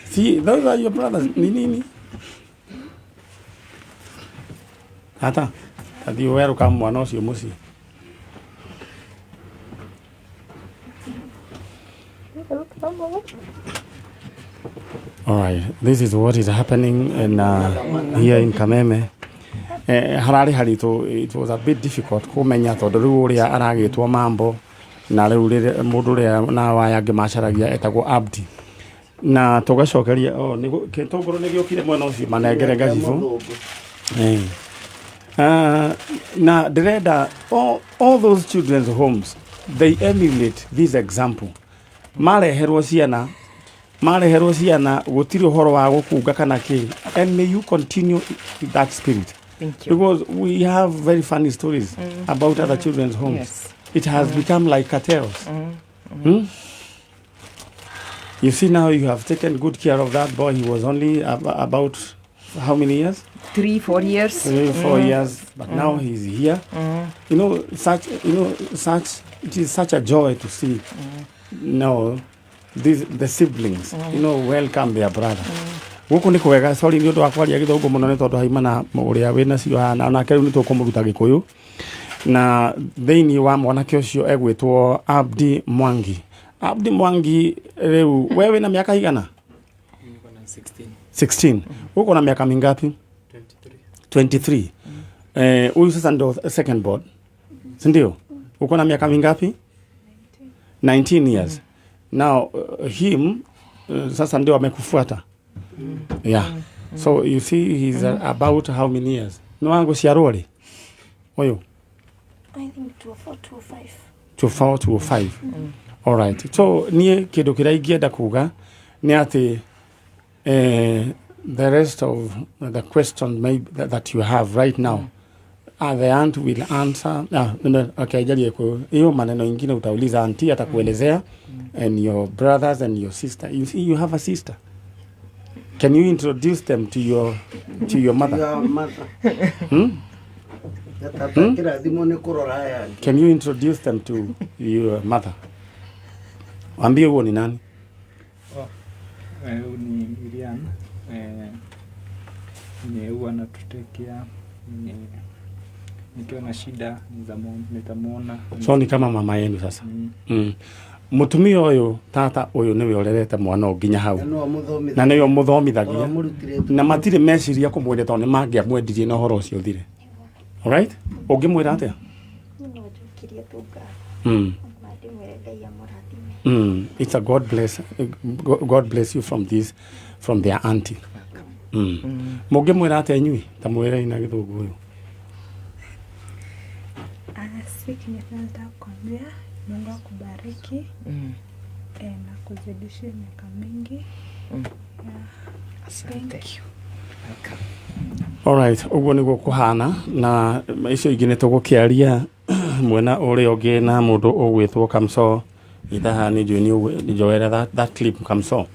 See, those are your brothers. Ni nini? Tata, tathiĩ werũka mwana ũcio mũciĩ. All right, this is what is happening in, here in Kameme. Hararĩ haritũ, it was a bit difficult kũmenya tondũ rĩu ũrĩa aragĩtwo mambo na rĩu mũndũ ũrĩa na waya angĩ macaragia etagwo Abdi na tũgacokeria oh, gĩtũngũrũ nĩ gĩũkire mwena ũcio manengere gacibũ. Na ndĩrenda all those children's homes, they emulate this example. Mareherwo ciana gũtirĩ ũhoro wa gũkunga kana kĩ, and may you continue with that spirit. Thank you. Because we have very funny stories about other children's homes. Yes. It has become like cartels. You see, now you have taken good care of that boy. He was only about how many years? 3-4 years. 3, 4 years. But now he's here. You know, such it is such a joy to see. No, the siblings, you know, welcome their brother. Gũkũ nĩ kwega, sorry nĩ ũndũ wa kwaria gĩthũngũ mũno nĩ tondũ haimana ũrĩa wĩna cio haha, onake rĩu nĩ tũkũmũruta gĩkũyũ. Na thĩinĩ wa mwanake ũcio egwĩtwo Abdi Mwangi. Abdi Mwangi, rĩu we wĩna mĩaka igana? Niko na 16. 16. Uko na miaka mingapi? 23. Huyu sasa ndo second board. Si ndio? Uko na miaka mingapi? 19 years. Now him sasa ndio amekufuata. Yeah. So you see he's about how many years? Ni wangu ciarwo rĩ? Ũyũ. I think 24, 25. 24, 25. All right. So niĩ kĩndũ kĩrĩa ingĩenda kuga nĩ atĩ the rest of the question maybe that you have right now, the aunt will answer. No, okay, jalie hiyo maneno ingine utauliza auntie atakuelezea, and your brothers and your sister. You see, you have a sister. Can you introduce them to your mother? Your mother. Can you introduce them to your mother? Ambie huo ni nani? Huyu ni Miriam. Ni huwa anatutekea, nikiwa na shida nitamuona. So ni kama mama yenu sasa. Mutumia ũyũ, tata ũyũ nĩwe ũrerete mwana nginya hau. Na nĩwe mũthomithagia. Na matirĩ meciria kũmwenda tondũ nĩ mangĩamwendirie na ũhoro ũcio ũthire. All right? Ũngĩmwĩra atĩa? It's a God bless. God bless you from their auntie. Mũngĩmwĩra atĩa inyuĩ? Ta mwĩrei na gĩthũngũ ũyũ. Si kenye nataka kuambia, Mungu akubariki na kuzidishie miaka mingi. Asante. Thank you. All right, ũguo nĩguo kũhana na icio ingĩ nĩ tũgũkĩaria mwena ũrĩa ũngĩ na mũndũ ũgwĩtwo Kamso ithaha nĩ njũĩ nĩ njoere that clip Kamso.